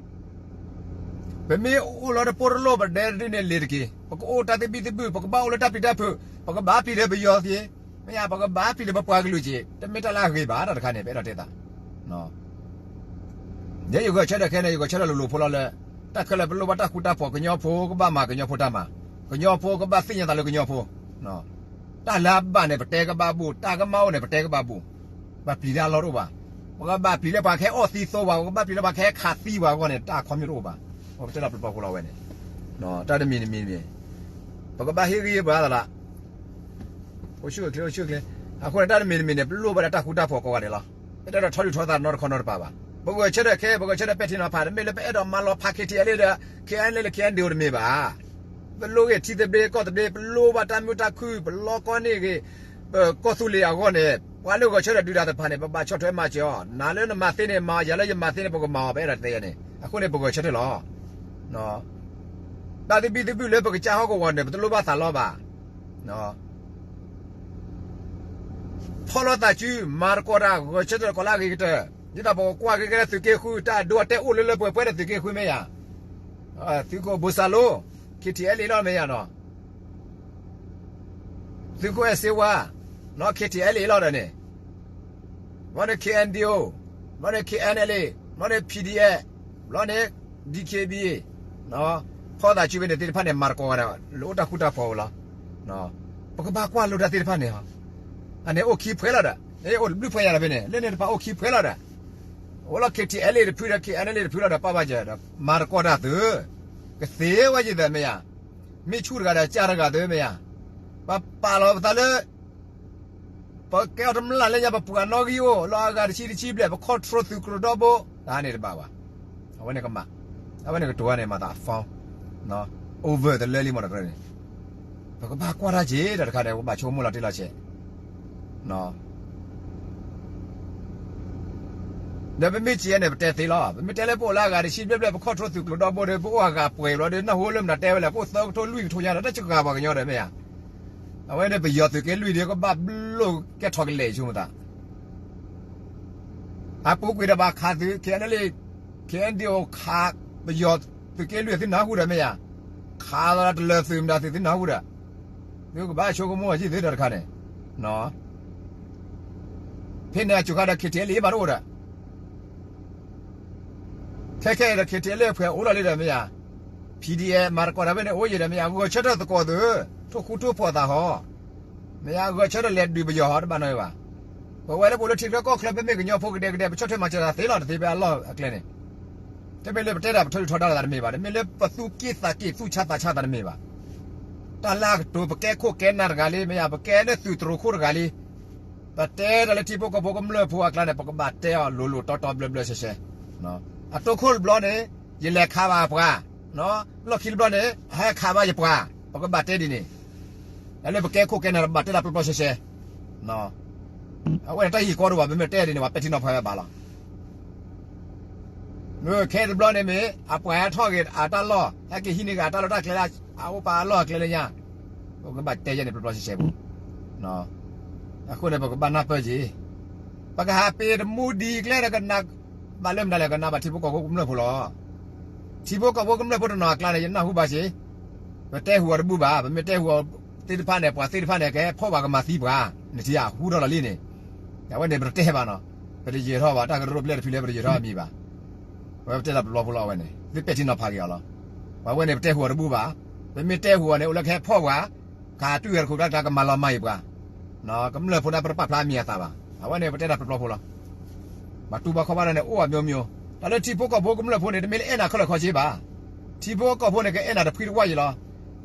ပမ့ၢ်အိၣ်လၢတပိၢ်တလိၣ် ပဒဲတဒုန့ၣ်လ့ၤတက့ၢ်. ပကအိၣ်တၢ်သဘံၣ်သဘုၣ်, ပကဘၣ်အိၣ်လၢတၢ်ပျံၤတၢ်ဖုး, ပကဘၣ်ပျံၤလၢပယီၤသ့, မ့ၢ်ဧါ, ပကဘၣ်ပျံၤလၢပပှၤကလုာ်က့ၢ်. တမ့ၢ်တၢ်လၢအဂ့ၤဘၣ် တၢ်တခါန့ၣ် ပအဲၣ်ဒိးတဲသး ယဲယဂဲၤဆၢထၢၣ်ခဲန့ၣ် ယဂဲၤဆၢထၢၣ်လိၤလိၤဖိလီၤလၢ တၢ်ခဲလၢာ်ပလိၣ်ဘၣ်တၢ်ဃူတၢ်ဖိး, ကညီဖိကဘၣ်မၤကညီဖိတၢ်မၤ, ကညီဖိကဘၣ်သ့ၣ်ညါသးလၢကညီဖိ, တၢ်လၢအဘၣ်န့ၣ် ပတဲကဘၣ်ဘူၣ်, တၢ်ကမၣ်အိၣ်န့ၣ် ပတဲကဘၣ်ဘူၣ်, ပပျံၤတၢ်လီၢ်တအိၣ်ဘၣ်. ပကဘၣ်ပျံၤလၢပှၤကဟဲအီၣ်သံသိဘၣ်, ပကဘၣ်ပျံၤလၢပှၤကဟဲခးသံပှၤအဂီၢ်န့ၣ် တၢ်အခီပညီတအိၣ်ဘၣ်. ပတဲလီၤပျီဖိလီၤဝဲန့ၣ်, တၢ်တမံၤတမံၤတမံၤ, ပကဘၣ်ဟ့ၣ်ဂံၢ်ဟ့ၣ်ဘါသးလၢ အိၣ်ဆူၣ်အိၣ်ချ့ အိၣ်ဆူၣ်အိၣ်ချ့. အဃိန့ၣ် တၢ်တမံၤတမံၤန့ၣ် ပလိၣ်ဘၣ်ဒၣ်တၢ်ဃူတၢ်ဖိးကိးဂၤဒဲးလီၤ. ပတအဲၣ်ဒိးထီဒုၣ်ထီသးနီတခီနီတပၤဘၣ်. ပဂဲၤဆၢထၢၣ်ခဲ, ပဂဲၤဆၢထၢၣ်ပဲာ်ထံနီၤဖး, တမ့ၢ်လၢပအဲၣ်ဒိးမၤလီၤဖး ခ့ထံအဲလ့ဒီး ခ့အဲလ့လၢ ခ့အဲဒ့အိၣ်တမ့ၢ်ဘၣ်. ပလိၣ်ဂ့ၤထံသဘျ့ကီၢ်သဘျ့, ပလိၣ်ဘၣ်တၢ်မုာ်တၢ်ခုၣ်, ပလီကီၢ်န့ၢ်ဂ့ၤ, ပကီၢ်သူလ့ၤအဂီၢ်န့ၣ် ပှၤလၢဂဲၤဆၢထၢၣ်ဒုးတၢ်သ့ၣ်တဖၣ်န့ၣ် ပဘၣ်ဆီၣ်ထွဲမၤစၢၤအီၤ. နၤလၢနမၤသ့န့ၣ်မၤ, ယၤလၢယမၤသ့န့ၣ် ပကမၤအီၤ ပအဲၣ်ဒိးတဲန့ၣ်. အဃိန့ၣ် ပဂဲၤဆၢထၢၣ်လီၤ. တၢ်သဘံၣ်သဘုၣ်လၢပကစၢ်ဟီၣ်ကဝီၤန့ၣ် ပတလိၣ်ဘၣ်သးလီဘၣ်. ဖီၣ်လိာ်သးစု, မၤသကိးတၢ်, ဂဲၤဆၢထၢၣ်သကိးလၢအဂ့ၤကတၢၢ်. ဒ်သိးပကကွၢ်က့ၤကဲသုးက့ဃု တၢ်အဒိအတဲာ်အိၣ်လၢလၢပှဲၤပှဲၤဒီးသုးက့ဃုမ့ၢ်ယၤ, သုးခိၣ်ဘိၣ်စၢ်လိ, ခ့ထံအဲလ့လီၤမ့ၢ်ယၤ, သုးခိၣ်အဲၣ်စ့ဝါ, ခ့ထံအဲလ့လီၤဒီးန့ၣ် ဘျီန့ၣ် ခ့အဲၣ်ဒ့အိၣ်, ဘျီန့ၣ် ခ့အဲၣ်အဲလ့, ဘျီန့ၣ် ပံၤဒံအဲၣ်, ဘျီန့ၣ် ဒံခ့ဘံ, ဖီၣ်သးစုဝဲန့ၣ်သ့ၣ်တဖၣ်န့ၣ် မၤသကိးဂၤဒဲး လၢအိၣ်တၢ်ဃူတၢ်ဖိးဝဲလီၤ. ပကဘၣ်ကွၢ်လိတၢ်သ့ၣ်တဖၣ်န့ၣ်, အန့ၣ်အိၣ်ခံဖှဲလီၤဒီး အိၣ်တဘျုးဖှဲညါဒီးဖဲန့ၣ် လၢန့ၣ်တဖၣ်အိၣ်ခံဖှဲလီၤဒီး အိၣ်လီၤ ခ့ထံအဲလ့တဖုဒီး ခ့အဲၣ်အဲလ့တဖုလီၤဒီး ပၢ်ဘၣ်ယဲဒီး မၤသကိးတၢ်သု, ကသ့ဝဲယသးမ့ၢ်ယၤ, မ့ၣ်ဆူၣ်တဂၤဒီး ကၢ်တဂၤသုမ့ၢ်ယၤ, ပပာ်လီၤပသးလၢ ပကဲအီၤတမျၢ်လၢညါ ပပှၤနီၣ်ဂံၢ်အိၣ် လီၤအဂၤတဆံတဆံဘျဲၣ် ပ control သုးကျိၤဒီဘိ, တၢ်န့ၣ်တဘၣ်ဘၣ်. အဝဲန့ၣ်ကမၣ်, အဝဲန့ၣ်ကတိၤဝဲန့ၣ် မၤသးအ phone over တလၢလံမ့ၢ်တကြၢးန့ၣ်, ပကဘၣ်ကွၢ်တၢ်က့ၤ တၢ်တခါန့ၣ် ပဘၣ်ဆိကမိၣ်လီၤတံၢ်လီၤဆဲး ဒီးပမ့ၢ်စံးယဲန့ၣ် ပတဲသ့လီၤ. ပမ့ၢ်တဲလၢပအိၣ်လၢအဂၤတဆံဘျဲၣ်ဘျဲၣ် ပ control သုးကျိၤဒီဘိဒီး ပအိၣ်အဂၤပှဲၤဘျီဒီး နၢ်ဟူလၢမနုၤတဲဝဲလဲၣ်, ပအိၣ်သၢကထိလွံၢ်ကထိညါဒီး တၢ်စှၤပှၤကညီဒီးမ့ၢ်ဧါ. အဝဲန့ၣ်ပယီၤသုးက့လွံၢ်ဒီး ကဘၣ်လိၣ်ကဲထီၣ်ကလဲာ်ဆိမတၤ အပူၤကွံာ်ဒီးဘၣ်ခးသုး ခ့အဲၣ်အဲလ့, ခ့အဲၣ်ဒ့အိၣ်ခး ပယီၤသုးက့လွံၢ်သုနၢ်ဟူဒီးမ့ၢ်ဧါ, ခးလီၤတလၢာ်သုးမတၤသုးသုနၢ်ဟူဒီး, သုကဘၣ်ဆိကမိၣ်အီၤယံာ်သုတၢ်တခါန့ၣ်, ဖဲန့ၣ်အစှၤခါဒီး ခ့ထံအဲလ့ဘၣ်တအိၣ်ဒီး ခဲခဲအံၤဒီး ခ့ထံအဲလ့ဖှဲးအိၣ်လီၤလံဒီးမ့ၢ်ဧါ, ဖံဒံအဲ မၤသကိးတၢ်ဖဲန့ၣ်အိၣ်ယံာ်ဒီးမ့ၢ်ဧါ, ဂဲၤဆၢထၢၣ်သကိးသု, ထိၣ်ဃူထိၣ်ဖိးသးဟီ, မ့ၢ်ဧါ, ဂဲၤဆၢထၢၣ်လဲၤဒုးပယီၤဟီ တဘၣ်နီတမံၤဘၣ်. ပဝဲလၢပအိၣ်လၢထံချၢကီၢ်ချၢ ပမ့ၢ်ကညီဖိကဒဲကဒဲ ပဆီၣ်ထွဲမၤစၢၤတၢ်သ့လီၤ တသ့ဖဲအလီၢ်အကျဲန့ၣ်, တမ့ၢ်လၢပတဲတၢ်ပထီဒုၣ်ထီဒါလိာ်သးတမ့ၢ်ဘၣ်, တမ့ၢ်လၢပသူၣ်က့ၣ်သးက့ၣ်သူၣ်ဆါသးဆါသးတမ့ၢ်ဘၣ်. တၢ်လၢအကတိၤ ပကဲခိၣ်ကဲနၢ်တဂၤလံ မ့ၢ်ဧါ, ပကဲလၢသုးတရူးခိၣ်တဂၤလံ ပတဲတၢ်လၢထံဖိကီၢ်ဖိကမျၢၢ်ဖိအကျါန့ၣ် ပကဘၣ်တဲအီၤလိၤလိၤတီတီဘျၢဘျၢဆှဲဆှဲ, အတိခိၣ်တဘျီန့ၣ် ယလဲၤခးဘၣ်ပှၤ, လီၢ်ခံတဘျီန့ၣ် အဟဲခးဘၣ်ယပှၤ, ပကဘၣ်တဲဒ်န့ၣ်, လၢပကဲခိၣ်ကဲနၢ် ပဘၣ်တဲတၢ်ပျီပျီဆှဲဆှဲ, အဝဲန့ၣ်တၢ်ဟ့ၣ်ကီတအိၣ်ဘၣ်, ပမ့ၢ်တဲဒ်န့ၣ် ပှၤပဲာ်ထံနီၤဖးဝဲဘၣ်လီၤ. ခဲတဘျီန့ၣ်မ့ၢ် အပှၤဟဲထီၣ်ဂ့ၤအတၢ်လီၢ်, ဟဲက့ၤဟံးန့ၢ်ဂ့ၤအတၢ်လီၢ်တၢ်ကျဲလၢ အအိၣ်ပာ်အလီၢ်အကျဲလၢညါ, ပကဘၣ်တဲယဲန့ၣ် ပျီပျီဆှဲဆှဲပူၤ, အဃိန့ၣ် ပကဘၣ်နၢ်ပၢၢ်က့ၤ, ပကဟးပ့ၤတမူဒံကျဲဒီးကနၣ်, ဘၣ်လၢမနုၤလဲၣ် ကနၣ်ဘၣ်ထံဖိကီၢ်ဖိကမျၢၢ်ဖိလီၤ. ထံဖိကီၢ်ဖိကမျၢၢ်ဖိတနီၤအကျါန့ၣ် ယနၢ်ဟူဘၣ်စ့ၢ်, ပတဲဟူအီၤတဘူၣ်ဘၣ်, ပမ့ၢ်တဲဟူအီၤသ့ၣ်တဖၣ်န့ၣ် ပှၤသ့ၣ်တဖၣ်န့ၣ် ကဟဲဖီၣ်ပှၤကမၤသံပှၤ, နထံၣ်ဧါ ဟူထီၣ်လီၤလံန့ၣ်, အဝဲန့ၣ် ပတတဲဘၣ်နီၤ, ပတယၢၤထီၣ်ဘၣ် တၢ်ကရၢကရိပျဲၢ်တဖုလၢပတယၢၤထီၣ်အမံၤဘၣ်, အဝဲပတဲလီၤပျီဖိလီၤအဝဲန့ၣ် သုပဲာ်ထံနီၤဖးက့ၤအီၤလီၤ. ပှၤဝဲန့ၣ် ပတဲဟူအီၤတဘူၣ်ဘၣ်, ပမ့ၢ်တဲဟူအီၤန့ၣ် အိၣ်လၢကဟဲဖီၣ်ပှၤ, ကတူၢ်ဂဲၤတခိၣ်ကျါကျါ ကမၤလီၤမၢ်အံၤပှၤ, ကမျၢၢ်ဖိန့ၣ် ပတပာ်ဖျါမံၤအသးဘၣ်, အဝဲန့ၣ် ပတဲတၢ်ပျီပျီဖိလီၤ. ဘၣ်တူၢ်ဘၣ်ခီဘၣ်န့ၣ် အိၣ်အမျိုးမျိုး, တၢ်လၢထံဖိကီၢ်ဖိကမျၢၢ်ဖိန့ၣ် တမ့ၢ်လၢအဲၣ်နၤခဲလၢာ်ခဲဆ့ဘၣ်, ထံဖိကီၢ်ဖိန့ၣ် ကအဲၣ်နၤတဖှံတဝၢ်ယံၤလီၤ.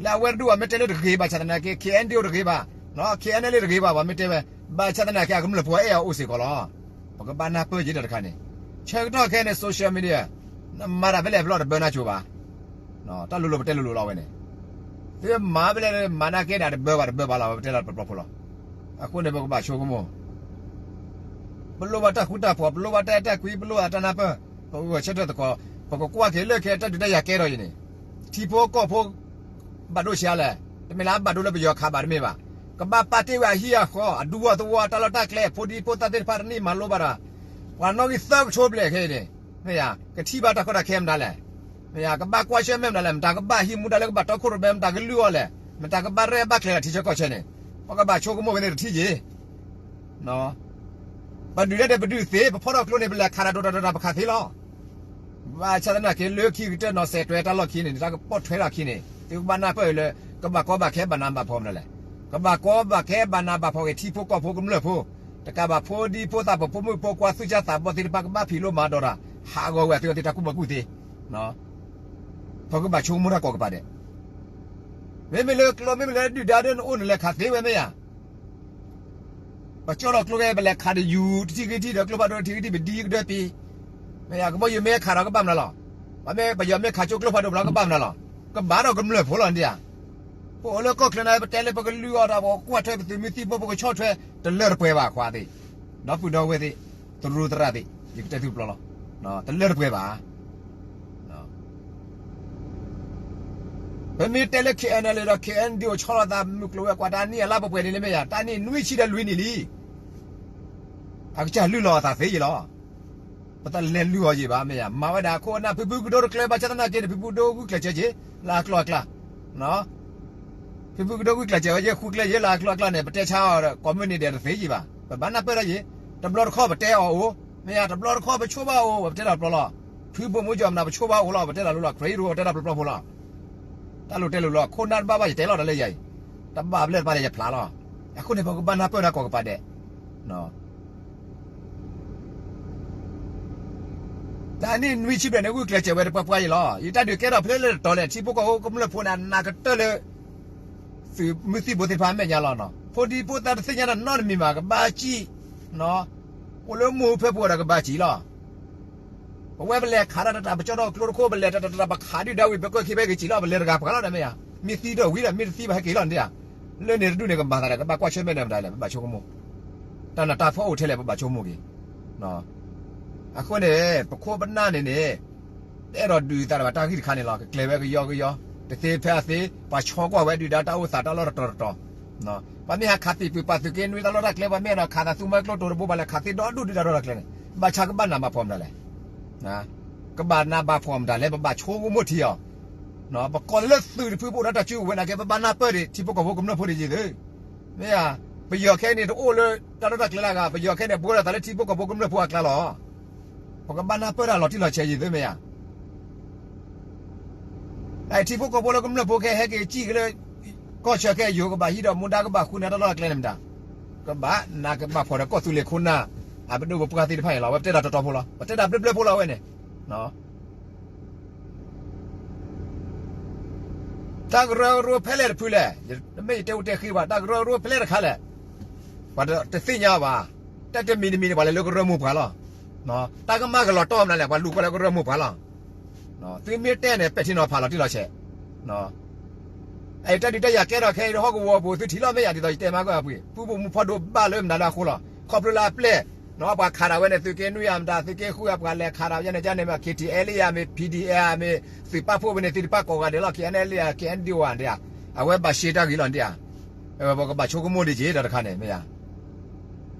လၢအဝဲတဒူၣ်ဘၣ် မ့ၢ်တဲလၢတဂ့ၤဘၣ်ဆၣ်သနာ်က့ ခ့အဲၣ်ဒ့အိၣ်တဂ့ၤဘၣ်, ခ့အဲၣ်အဲလ့တဂ့ၤဘၣ် ပှၤမ့ၢ်တဲဝဲ, ဘၣ်ဆၣ်သနာ်က့ အကမျၢၢ်ဖိအဲၣ်အီၤအိၣ်စ့ၢ်ကီးလီၤ. ပကဘၣ်နၢ်ပၢၢ်က့ၤတၢ်တခါန့ၣ်, ဆၢကတီၢ်ခဲအံၤန့ၣ် social media, နမၤတၢ်ဖဲလဲၣ်ဖဲလဲၣ်တဘၢနၤကိၤဘၣ်. တၢ်လိၤလိၤပတဲလိၤလိၤလီၤဝဲန့ၣ်, သုမၤဖဲလဲၣ်မၤနၤကဲဒၣ်တဘၢဘၣ်တဘၢဘၣ်လီၤ ပတဲလီၤပျီပျီဖိလီၤ. အဃိန့ၣ် ပကဘၣ်ဆိကမိၣ်, ပလိၣ်ဘၣ်တၢ်ဃူတၢ်ဖိး ပလိၣ်ဘၣ်တၢ်အဲၣ်တၢ်ကွံ ပလိၣ်ဘၣ်တၢ်နၢ်ပၢၢ်, ပဂဲၤဆၢထၢၣ်သကိး, ပကကွၢ်က့ၤလၢခဲအံၤတၢ်ဒုးတၢ်ယၤကဲထီၣ်အံၤန့ၣ်, ထံဖိကီၢ်ဖိ ဘၣ်ဒိဆံးအါလဲၣ်, တမ့ၢ်လၢအဘၣ်ဒိလၢပယီၤခးဘၣ်တမ့ၢ်ဘၣ်, ကဘၣ်ပာ်တ့ၢ်ဝဲအဟံၣ်အဃီ အဒူအသဝီ တၢ်လီၢ်တၢ်ကျဲ ဖိဒံဖိသၣ်သ့ၣ်တဖၣ်တနံၣ်မၤလိဘၣ်ဒီး, ပှၤနီၣ်ဂံၢ်သၢကဆိဘျဲၣ်ခဲအံၤန့ၣ်, မ့ၢ်ယါ, ကထံၣ်ဘၣ်တၢ်ကီတၢ်ခဲမတၤလဲၣ်, မ့ၢ်ယါ, ကဘၣ်ကွၢ်ဆၢၣ်မဲာ်မတၤလဲၣ်, မတၤကဘၣ်ဟံးမူဒါလၢကဘၣ်တီခိၣ်ရိၣ်မဲ မတၤကလုၢ်အီၤလဲၣ်, မတၤကဘၣ်ရဲၣ်ဘၣ်ကျဲၤလၢထံဆၢကီၢ်ဆၢန့ၣ်, ပကဘၣ်ဆိကမိၣ်ဝဲန့ၣ်တထံၣ်က့ၤ ပဒုးတၢ်ဒီးပဒုးသ့, ပဖီၣ်ထီၣ်ကျိန့ၣ် ပလဲၤခးတၢ်ဒိၣ်တၢ်ဒိၣ်တၢ်ပခးသ့လီၤ. ဘၣ်ဆၣ်သနာ်က့ လၢခံကတၢၢ်နီၤ စဲးတွဲတၢ်လီၢ်ခံန့ၣ် တၢ်ကပိာ်ထွဲထီၣ်ခံန့ၣ် သုကဘၣ်နၢ်ပၢၢ်လၢ ကဘၣ်ကီဘၣ်ခဲဘၣ်နးဘၣ်ဖှီၣ်မနုၤလဲၣ်. ကဘၣ်ကီဘၣ်ခဲဘၣ်နးဘၣ်ဖှီၣ်က့ၤ ထံဖိကီၢ်ဖိကမျၢၢ်ဖိ, တကးဘၣ်ဖိဒံဖိသၣ် ပဖိမုၣ်ဖိခွါ သူၣ်စၢ်သးဘီသ့ၣ်တဖၣ် ကဘၣ်ဖံးလိမၤဒိးတၢ် ဟးဂီၤဝဲသုဝဲသ့ၣ်တၢ်ကူၣ်ဘၣ်ကူၣ်သ့ ပကဘၣ်ဆိကမိၣ်တၢ်ကိးကပၤဒဲး. မ့မ့ၢ်လၢကျိ မ့မ့ၢ်လၢဒုၣ်ဒါဒီးနအိၣ်နလဲၤခးသ့ဝဲမ့ၢ်ယါ. ပကၠီထီၣ်ကျိဂဲ ပလဲၤခးတယူၤ တထံၣ်ဂံၢ်ထံၣ်ဒီးကျိဖးဒိၣ် တထံၣ်ဂံၢ်ထံၣ် ပဒံကဒၢပံၤ, မ့ၢ်ယါ ကဘီယူၤမ့ၢ်ခးဒီးကဘၣ်မနုၤလီၤ. ပမ့ၢ်ပယီၤမ့ၢ်ခးကၠိကျိဖးဒိၣ်ဘျီကဘၣ်မနုၤလီၤ. ကဘၣ်ဒီးကမျၢၢ်ဖိလီၤဒ်ဧါ. ပအိၣ်လၢကီၢ်ချၢန့ၣ် ပတဲလၢပကလုၢ်အီၣ်တၢ် ပကကွၢ်ထွဲပသုးမုၢ်သံၣ်ဘိ ပကဆီၣ်ထွဲ တလၢတပှဲၤဘၣ်ခွါသ့ၣ်, ဒီပုၢ်ဒီဝဲၢ်သ့ၣ်, သရူးသရၣ်သ့ၣ်, ယကတဲသုတဘျီလီၤ. တလၢတပှဲၤဘၣ်. ပမ့ၢ်တဲလၢ K N L A ဒီး K N D O ဆီလီၤသး မုၢ်ကျိၤဝဲၤကွာ် တၢ်နံၣ်အလါပှဲၤပှဲၤန့ၣ်လံမ့ၢ်ယါ, တၢ်နံၣ်နွံဆံဒီးလွံၢ်နံၣ်လံ. အကစၢ်လုၢ်လီၤအသးသ့ယံၤလီၤ. ပတလဲၤလုၢ်အီၤယံၤဘၣ်မ့ၢ်ယါ, မၤဝဲဒၣ်ခိၣ်နၢ် ဖုဖုကဒိတကျဲဘၣ်ဆၣ်သနာ်က့န့ၣ် ဖုဖုကဒိဂုာ်ကျဲးစၢးက့ၤ လၢအကျိၤအကျဲ ဖုဖုကဒိဂုာ်ကျဲးစၢးဝဲယဲ ဃုကျဲယဲလၢအကျိၤအကျဲန့ၣ် ပတဲဆါအီၤဒီး ကိးမုၢ်နံၤဒဲးတသ့ယံၤဘၣ်. ပဘၣ်နၢ်ပၢၢ်ထီၣ်ယံၤ, တဘျီတခီၣ်ပတဲအီၤအိၣ်, မ့ၢ်ယါ တဘျီတခီၣ်ပဆိဘၣ်အိၣ် ပတဲဒီးပျီလီၤ. ဖုဘိၣ်မူကၠီမနၤ ပဆိဘၣ်အိၣ်လီၤ ပတဲဒီးလိၤလီၤ ခရံာ်ရူ ပတဲဒီးပျီပျီဖိလီၤ. တၢ်လိၤတဲလိၤလီၤ ခိၣ်နၢ်တဘၣ်ဘၣ်ယတဲလီၤတၢ်လၢယၤအံၤ, တဘၣ်ဘျဲၣ်တပၤန့ၣ်ယဖျါလီၤ. အဃိန့ၣ် ပကဘၣ်နၢ်ပၢၢ်တၢ်ကိးကပၤဒဲး တၢ်နံၣ်နွံဆံဘျဲၣ်န့ၣ် ဂုာ်ကျဲးစၢးဝဲတပှဲၤပှဲၤအံၤလီၤ. ယတၢ်ဒုးကဲထီၣ်ဖဲလဲၣ်တတီၤလဲၣ် ထံဖိကီၢ်ဖိကမျၢၢ်ဖိန့ၣ် အနးကတၢၢ်လၢ သုးမုၢ်သံၣ်ဘိသ့ၣ်တဖၣ်အမဲာ်ညါလီၤနီၤ. ဖိဒံဖိသၣ်တသ့ၣ်ညါတၢ်နီတမံၤဘၣ် ကဘၣ်စံၣ်, အိၣ်လၢမူဖဲပူၤဒီးကဘၣ်စံၣ်လီၤ. ပဝဲပလဲၤခးတၢ်တတၢ် ပကၠီထီၣ်ကျိတခိၣ် ပလဲၤတၢ်တတၢ် ပခးဒုၣ်ဒါဝံၤ ပကၢၢ်ခံဖဲက့ၤစံၣ်လီၤ ပလဲၤတဂၤပှၤလီၤဒီးမ့ၢ်ယါ. မ့ၢ်သံဒီးဝံၤဒီး မ့ၢ်တသံဘၣ်ဟဲက့ၤလီၤန့ၣ်ဧါ. လၢန့ၣ်တဒူၣ်န့ၣ် ကမၤသးဒီး ကဘၣ်ကွၢ်ဆၢၣ်မဲာ်ဒီးမတၤလဲၣ် ပဘၣ်ဆိကမိၣ် တၢ်နးတၢ်ဖှီၣ်အိၣ်ထဲလဲၣ် ပဘၣ်ဆိကမိၣ်က့ၤ. အဃိန့ၣ် ပခိၣ်ပနၢ်န့ၣ်န့ၣ် တအဲၣ်ဒိးဒုးသးဒီးဘၣ်တၢ်ဂ့ၢ်တခါန့ၣ်လီၤ. ကကျဲၤဝဲကယီကယီ, တသ့ဖဲအသ့, ပှၤဆီကွၢ်ဝဲဒုၣ်ဒါတၢ်အိၣ်သးတၢ်လီၢ်တတီၤတတီၤ. ပှၤမ့ၢ်ဟးခးသံၣ်ပှံၤပာ်သုးက့နွံတၢ်လီၢ်တၢ်ကျဲ ပှၤမ့ၢ်အဲၣ်ဒိးခးသးသူမွဲကျိတိၤတဘိ ပှၤလဲၤခးသ့ဒီဒူၣ်ဒုၣ်ဒါဒီတၢ်ကျဲန့ၣ် ဘၣ်ဆၣ်ကဘၣ်နးဘၣ်ဖှီၣ်မတၤလဲၣ်. ကဘၣ်နးဘၣ်ဖှီၣ်မတၤလဲၣ် ပဘၣ်ဆိကမိၣ်ထံအီၤ. ပကိးလၢသုးတဖု ပအိၣ်ဒီးတၢ်စုကဝဲၤနာ်က့ ပဘၣ်နၢ်ပၢၢ်ဒံး ထံဖိကီၢ်ဖိကမျၢၢ်ဖိဒံးယံၤသု မ့ၢ်ဧါ. ပယီၤခဲအံၤန့ၣ်တအိၣ်လၢတၢ်လီၢ်တၢ်ကျဲလၢအဂၤ, ပယီၤခဲအံၤန့ၣ် ဘှီလီၤသးလၢထံဖိကီၢ်ဖိကမျၢၢ်ဖိအကျါလီၤ. ပကဘၣ်နၢ်ပၢၢ်တၢ်လီၤတံၢ်လီၤဆဲးယံၤသုမ့ၢ်ဧါ. ထံဖိကီၢ်ဖိလၢကမျၢၢ်ဖိခဲဟဲက့ၤစံၣ်က့ၤလၢ ကီၢ်ဆၢခဲအံၤ ယိၤကဘၣ်ဟံးဒီးမူဒါ ကဘၣ်ဃုန့ၢ်တၢ်လီၢ်တၢ်ကျဲန့ၣ်မတၤ, ကဘၣ်နးကဘၣ်ဖှီၣ်ဒီးကီၢ်သူလ့ၤခိၣ်နၢ် အပဒိၣ်ပပှၢ်သ့ၣ်တဖၣ်န့ၣ်လီၤ. အဝဲပတဲတၢ်တီတီဖိလီၤ, ပတဲတၢ်ဘျၢဘျၢဖိလီၤဝဲန့ၣ် တၢ်ကရၢကရိဖဲလဲၣ်တဖုလဲၣ်, တမ့ၢ်ယတဲအိၣ်တဲဃ့ဘၣ်, တၢ်ကရၢကရိဖဲလဲၣ်တခါလဲၣ်, ပှၤတသ့ၣ်ညါဘၣ်. တၢ်တမံၤတမံၤန့ၣ် ပှၤလဲၤလၢကရၢမိၢ်ပှၢ်လီၤ. တၢ်ကမၣ်ကလီၤတီမနုၤလဲၣ်, ပှၤလူၤကွၢ်လၢကရၢမိၢ်ပှၢ်လီၤ. သုမ့ၢ်တဲန့ၣ် ပဲာ်ထံနီၤဖးလီၤတံၢ်လီၤဆဲး. အတၢ်ဒုးတၢ်ယၤကဲထီၣ်ခဲအံၤ ဟီၣ်ကဝီၤပူၤ သုထံၣ်လီၤမ့ၢ်ယၤ ဒ်သိးယတဲမးကီၢ်အပှ့ၤ ပူၤပူၤမူဖီဒိၣ်ဘၣ်လၢမနုၤလၢအဃိလီၤ. ခီဖျိလၢအပျဲၢ် ပှၤခးဒၣ်ဝဲန့ၣ် သုးက့နွံဧါမတၤ သုးက့ဃုဧါ ပှၤလဲၤခးဒၣ်ဝဲန့ၣ် ကန့ၣ်မ့ၢ် KTLA ဧါမ့ၢ် PDF ဧါမ့ၢ် သုးပာ်ဖှိၣ်ဝဲန့ၣ် သ့ၣ်တဖၣ်ကိးဂၤဒဲးလီၤ KNLA ဧါ KNDO ဧါဒ်ဧါ. အဝဲဘၣ်ရှဲတၢ်ဂ့ၤလီၤဒ်ဧါ. ပကဘၣ်ဆိကမိၣ်ဒံးက့ၤဒီးတခါန့ၣ် မ့ၢ်ဧါ.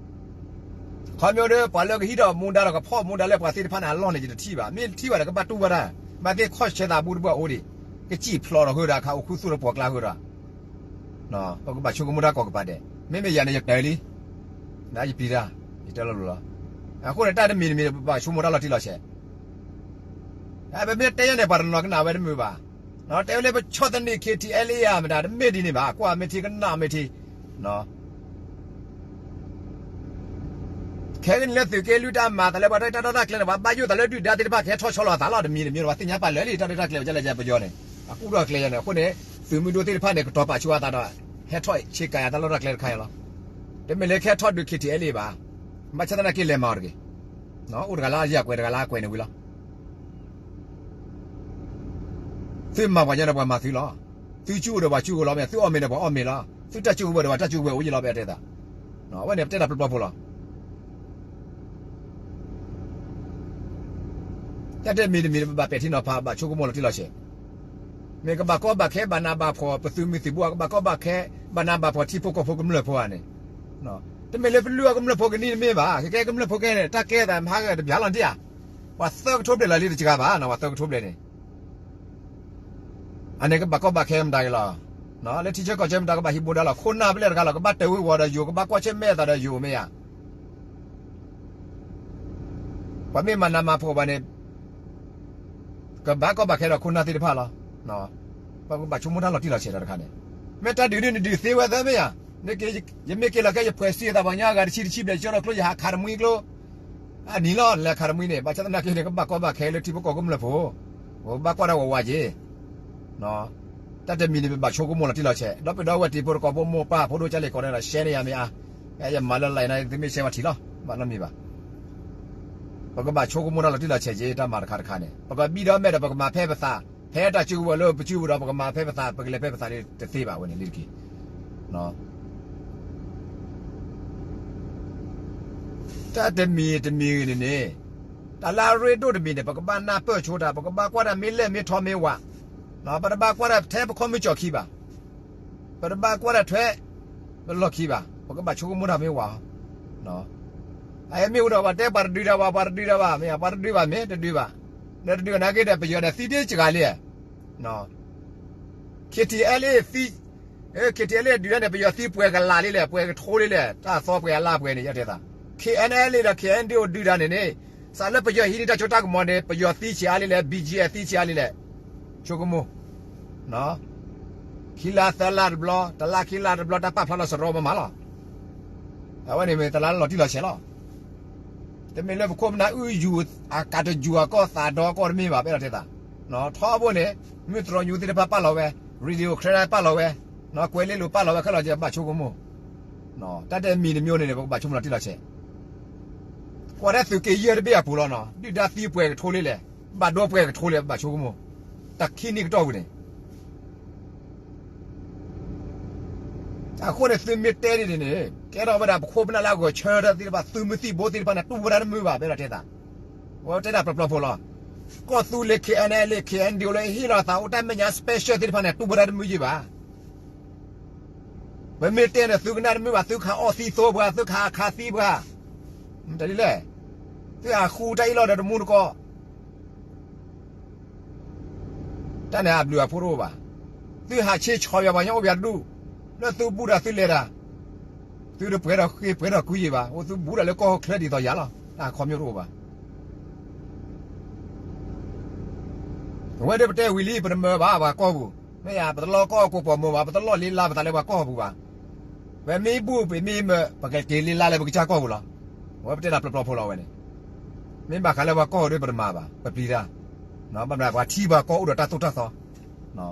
ခီမ့ၢ်ဒီး ပှၤလၢကဟံးထီၣ်မူဒါဒီးကဖီၣ်မူဒါလၢပှၤသ့ၣ်တဖၣ်န့ၣ် အလီၢ်န့ၣ် ယတထံၣ်ဘၣ်. မ့ၢ်ထံၣ်ဘၣ်ဒီးကဘၣ်တူၢ်ဘၣ်တၢ်, ဘၣ်သ့ၣ်ခီၣ်ဆၢသးဘူးတဘၣ်အိၣ်ဒံး, ကစံၣ်ဖျိးဒီးဃုာ်ဒီး ခးအိၣ်ခူသူၣ်လၢပှီၢ်ကျါဃုာ်ဒီး ပကဘၣ်ဆိကမိၣ်တၢ်ကိးကပၤဒဲး. မ့မ့ၢ်ယၤန့ၣ် ယတဲလံ, နယပျံၤတၢ်, ယတဲလီၤလိၤလီၤ. အဃိန့ၣ် တၢ်တမံၤတမံၤန့ၣ် ပဘၣ်ဆိကမိၣ်တၢ်လီၤတံၢ်လီၤဆဲး. ပမ့ၢ်တဲယၤန့ၣ် ပှၤတနီၤကနၣ်ဝဲတမုာ်ဘၣ်. တဲဝဲလၢပဆီၣ်သနံး KTLA ဧါမတၤ တမ့ၢ်ဒ်န့ၣ်ဘၣ်, ကွၢ်မ့ၢ်ထံကနၣ်မ့ၢ်ထံ ခဲကနံၣ်လၢသုးက့လွံၢ်တၢ်မၤသးလၢပှၤတၢ်တၢ်လီၢ်တၢ်ကျဲန့ၣ် ပှၤဘၣ်ယိၣ်သးလၢဒုၣ်ဒါသ့ၣ်တဖၣ်ကဟဲထီၣ်ဆီလီၤအသးလီၤ. တမံၤတမံၤ ပှၤသ့ၣ်ညါပာ်လၢာ်လံ တၢ်လီၢ်တၢ်ကျဲ ပယီၤန့ၣ် အကူၣ်ထီၣ်ကျဲယၤန့ၣ်. အဃိန့ၣ် သုးမုၢ်ဒိၣ်သ့ၣ်တဖၣ်န့ၣ် ကတီၤပာ်ဆိအသးဒီး ဟဲထီၣ်ဆ့ကၤယၤတၢ်လီၢ်တၢ်ကျဲတခါအံၤလီၤ. တမ့ၢ်လၢကဟဲထီၣ်ဒုး KTLA ဘၣ်. ဘၣ်ဆၣ်သနာ်က့လဲၤမၤအီၤတဂ့ၤ. အိၣ်တဂၤလၢအယၤကွဲး တဂၤလၢအကွဲးန့ၣ်ဝံၤလီၤ. သုမၤပှၤညီဒီးပှၤမၤသုလီၤ. သုစုကဝဲၤဒီးပှၤစုကဝဲၤလီၤ, မ့ၢ်သုအီၣ်မ့ၤဒီးပှၤအီၣ်မ့ၤလီၤ, သုတၢ်စုကဝဲၤဒီးပှၤတၢ်စုကဝဲၤအိၣ်ယံၤလီၤ ပအဲၣ်တဲသး. အဝဲန့ၣ်ပတဲတၢ်ပျီပျီဖိလီၤ. တၢ်တမံၤတမံၤန့ၣ် ပဘၣ်ပဲာ်ထံနီၤဖး ဘၣ်ဆိကမိၣ်လီၤတံၢ်လီၤဆဲး, မ့ၢ်ကဘၣ်ကီဘၣ်ခဲ ဘၣ်နးဘၣ်ဖှီၣ် ပသုးမုၢ်သံၣ်ဘိဧါ, ကဘၣ်ကီဘၣ်ခဲ ဘၣ်နးဘၣ်ဖှီၣ်ထံဖိကီၢ်ဖိကမျၢၢ်ဖိဧါန့ၣ်, တမ့ၢ်လၢပလုၢ်အီၣ်ကမျၢၢ်ဖိကနံၤတမ့ၢ်ဘၣ်, ကဲကမျၢၢ်ဖိကဲန့ၣ် တၢ်ကဲသးမဟါဂၤတဘျီလီၤတံၢ်ဧါ, ပှၤသၢကထိဘျဲၣ်လီၤလံတစှၤဘၣ်, ပှၤသၢကထိဘျဲၣ်န့ၣ် အန့ၣ်ကဘၣ်ကီဘၣ်ခဲမတၤဂ့ၤလီၤ. လၢထံဆၢကီၢ်ဆၢမတၤကဘၣ်ဟံးဘူးဒီးလီၤ, ခိၣ်နၢ်ပလဲၣ်တဂၤလီၤ, ကဘၣ်တၢ်ဝံၤဝီၤဒီးယိာ်, ကဘၣ်ကွၢ်ဆၢၣ်မဲာ်အသးဒီးယိာ်မ့ၢ်ဧါ. ပှၤမ့ၢ်မၤနးမၤဖှီၣ်ဘၣ်န့ၣ် ကဘၣ်ကီဘၣ်ခဲဒီးခိၣ်နၢ်သ့ၣ်တဖၣ်လီၤ. ပကဘၣ်ဆိကမိၣ်တၢ်လီၤတံၢ်လီၤဆဲးတခါန့ၣ်, မ့ၢ်တၢ်ဒုးဒုးနဒုးသ့ဝဲသၢမ့ၢ်ဧါ, ယမ့ၢ်က့ၤလီၤကဲ ယဖှဲးစံးအသးပှၤကညီအဂၤတဆံတဆံဘျဲၣ် ကၠီထီၣ်ကျိယဟးခးတမှံကျိ အနံၤလီၤ လဲၤခးတမှံန့ၣ် ဘၣ်ဆၣ်သနာ်က့န့ၣ် ကဘၣ်ကီဘၣ်ခဲလၢထံဖိကီၢ်ဖိကမျၢၢ်ဖိ, ပဘၣ်ကွၢ်တၢ်ဝးဝးက့ၤ, တၢ်တမံၤန့ၣ် ပဘၣ်ဆိကမိၣ်လီၤတံၢ်လီၤဆဲး, ဒီပုၢ်ဒီဝဲၢ်တံၤဖိသကိးဖိမိၢ်ပၢ်ဖိဒိၣ်ကၢ်လံၤကီးန့ၣ်ဒီး ရှဲန့ၢ်ယၤမ့ၢ်ဧါ, ယမၤလၢလၢ်န့ၣ် သုမ့ၢ်ရှဲဝဲထံၣ်လီၤ, ဘၣ်နီတမံၤဘၣ်. ပကဘၣ်ဆိကမိၣ်တၢ်လီၤတံၢ်လီၤဆဲးက့ၤ တၢ်မၤတခါတခါန့ၣ် ပကဘံၣ်ဒီးမဲာ်ဒီး ပကမၤဖဲပသး, ဖဲတၢ်စုကဝဲၤလၢပစုပူၤဒီး ပကမၤဖဲပသး ပကလဲၤဖဲပသးလၢတသ့ဘၣ်ဝဲန့ၣ်လံတက့ၢ်. တၢ်တမံၤတမံၤဂ့ၤန့ၣ်န့ၣ်, တၢ်လၢအရ့ဒိၣ်တမံၤန့ၣ် ပကဘၣ်နၢ်ပၢၢ်ဆိတၢ်, ပကဘၣ်ကွၢ်တၢ်မ့ၢ်လဲၢ်မ့ၢ်ထီမ့ၢ်ဝး, ပတဘၣ်ကွၢ်တၢ်ထဲပခီၣ်မုၢ်ကၠီၣ်ခံဘၣ်, ပတဘၣ်ကွၢ်တၢ်ထွဲပလီၢ်ခံဘၣ်, ပကဘၣ်ဆိကမိၣ်တၢ်မ့ၢ်ဝး. အမ့ၢ်အိၣ်ဒီးပှၤတဲပှၤတဒုးတၢ်ဘၣ်, ပှၤတဒုးတၢ်ဘၣ်, မ့ၢ်ပှၤတဒုးဘၣ်မ့ၢ်တဒုးဘၣ်, ဒီးတဒုးဘၣ်နာ်က့ဒီး ပယီၤဒီးသံတ့ၢ်စှၤလံ KTLA သံ, KTLA ဒုးတၢ်န့ၣ် ပယီၤသံပှဲၤကလးလံလဲၣ်, ပှဲၤကထိလံလဲၣ်, တၢ်သီပှဲၤအလါပှဲၤန့ၣ် ယတဲသး, KNLA ဒီး KNDO ဒုးတၢ်န့ၣ်န့ၣ်, စးလၢပယီၤဟံးန့ၢ်တၢ်စိတၢ်ကမီၤန့ၣ် ပယီၤသံဆံးအါလံလဲၣ်, BGF သံဆံးအါလံလဲၣ်, ဆိကမိၣ်, ခံလါသၢလါတဘျီ, တလါခံလါတဘျီ တၢ်ပာ်ဖျါလီၤစရီမမၤလီၤ. အဝဲန့ၣ်မ့ၢ်တၢ်လၢလီၤတံၢ်လီၤဆဲးလီၤ. တမ့ၢ်လၢပခိၣ်ပနၢ်အုၣ်ယူၤ အကးတယူၤအကီၢ်သးဒီကီၢ်တမ့ၢ်ဘၣ် ပအဲၣ်ဒိးတဲသး, ထီဘိန့ၣ် မုၢ်တြီညူသ့ၣ်တဖၣ်ပာ်လီၤဝဲ, Radio Canada ပာ်လီၤဝဲ, ကွဲၤလ့လိၤပာ်လီၤဝဲခဲလၢာ် ပဘၣ်ဆိကမိၣ်, တၢ်တမံၤတမံၤန့ၣ်န့ၣ် ပကဘၣ်ဆိကမိၣ်လီၤတံၢ်လီၤဆဲး, ကွၢ်ထဲသုးက့ယဲၢ်တဘ့ၣ်အပူၤလီၤနီၤ, ဒုၣ်ဒါသံပှဲၤကထိလံလဲၣ်, ဘၣ်ဒိပှဲၤကထိလံလဲၣ် ပဘၣ်ဆိကမိၣ်, တၢ်ခံနံၣ်ကတီၢ်ပူၤန့ၣ် အဃိန့ၣ် သုမ့ၢ်တဲဒ်န့ၣ်န့ၣ် ကဲထီၣ်ဝဲဒၣ်ပခိၣ်ပနၢ်လၢအဂီၤဆၢထၢၣ်သ့ၣ်တဖၣ် သုးမုၢ်သံၣ်ဘိသ့ၣ်တဖၣ်န့ၣ် တူၢ်ဝဲဒၣ်တမုာ်ဘၣ် ပအဲၣ်ဒိးတဲသး, ဝဲတဲဒၣ်ပျီပျီဖိလီၤ, ကီၢ်သူလ့ၤ KNLA KNDO လၢဟ့ၣ်လီၤသးအိၣ်တၢ်မဲာ်ညါ special သ့ၣ်တဖၣ်န့ၣ် တူၢ်ဝဲဒၣ်တမုာ်ယံၤဘၣ်. ပမ့ၢ်တဲန့ၣ် သုကနၣ်တမုာ်ဘၣ်, သုခးအီၣ်သံသိပှၤ, သုခးအခးသံပှၤ, တၢ်ဒ်လဲၣ်, သုဟးဃူတၢ်အ့ၣ်လိာ်ဒီးတမူတကိး တၢ်န့ၣ်အဘျုးအဖှိၣ်တအိၣ်ဘၣ်. သုဟးဆ့ဆီယွၤပှၤကညီအိၣ်ပှၤတဒူၣ်, လၢသုဘူၣ်ဒီးသုလဲၤတၢ်, သုတပှဲၤထီၣ်ဃ့ပှဲၤထီၣ်ကွံယံၤဘၣ်, အိၣ်သုဘူၣ်တၢ်လၢကီၢ်ချၢဒ်သိးယၤလီၤ, တၢ်ခီမ့ၢ်တအိၣ်ဘၣ်. အဝဲဒၣ်ပတဲဝံၤလံ ပတမၢဘၣ်ပှၤကီၢ်ပူၤ, မ့ၢ်ယၤ ပတလီၢ်ကီၢ်ကိးပိာ်မိၢ်ဘၣ်, ပတလီၢ်လ့လါပသးလၢပှၤကီၢ်ပူၤဘၣ်. ပမ့ၢ်ဘူၣ်ပမ့ၢ်မၢ ပကက့ၤလ့လါလၢပကစၢ်ကီၢ်ပူၤလီၤ. အဝဲပတဲဒၣ်ပျီပျီဖိလီၤဝဲန့ၣ်, မ့ၢ်ဘၣ်ဃးလၢပှၤကီၢ်ဒၣ်ပတမၤဘၣ်, ပပျံၤတၢ်, ဘၣ်မနုၤပှၤထံပှၤကီၢ်အိၣ်ဒီးတၢ်သိၣ်တၢ်သီ,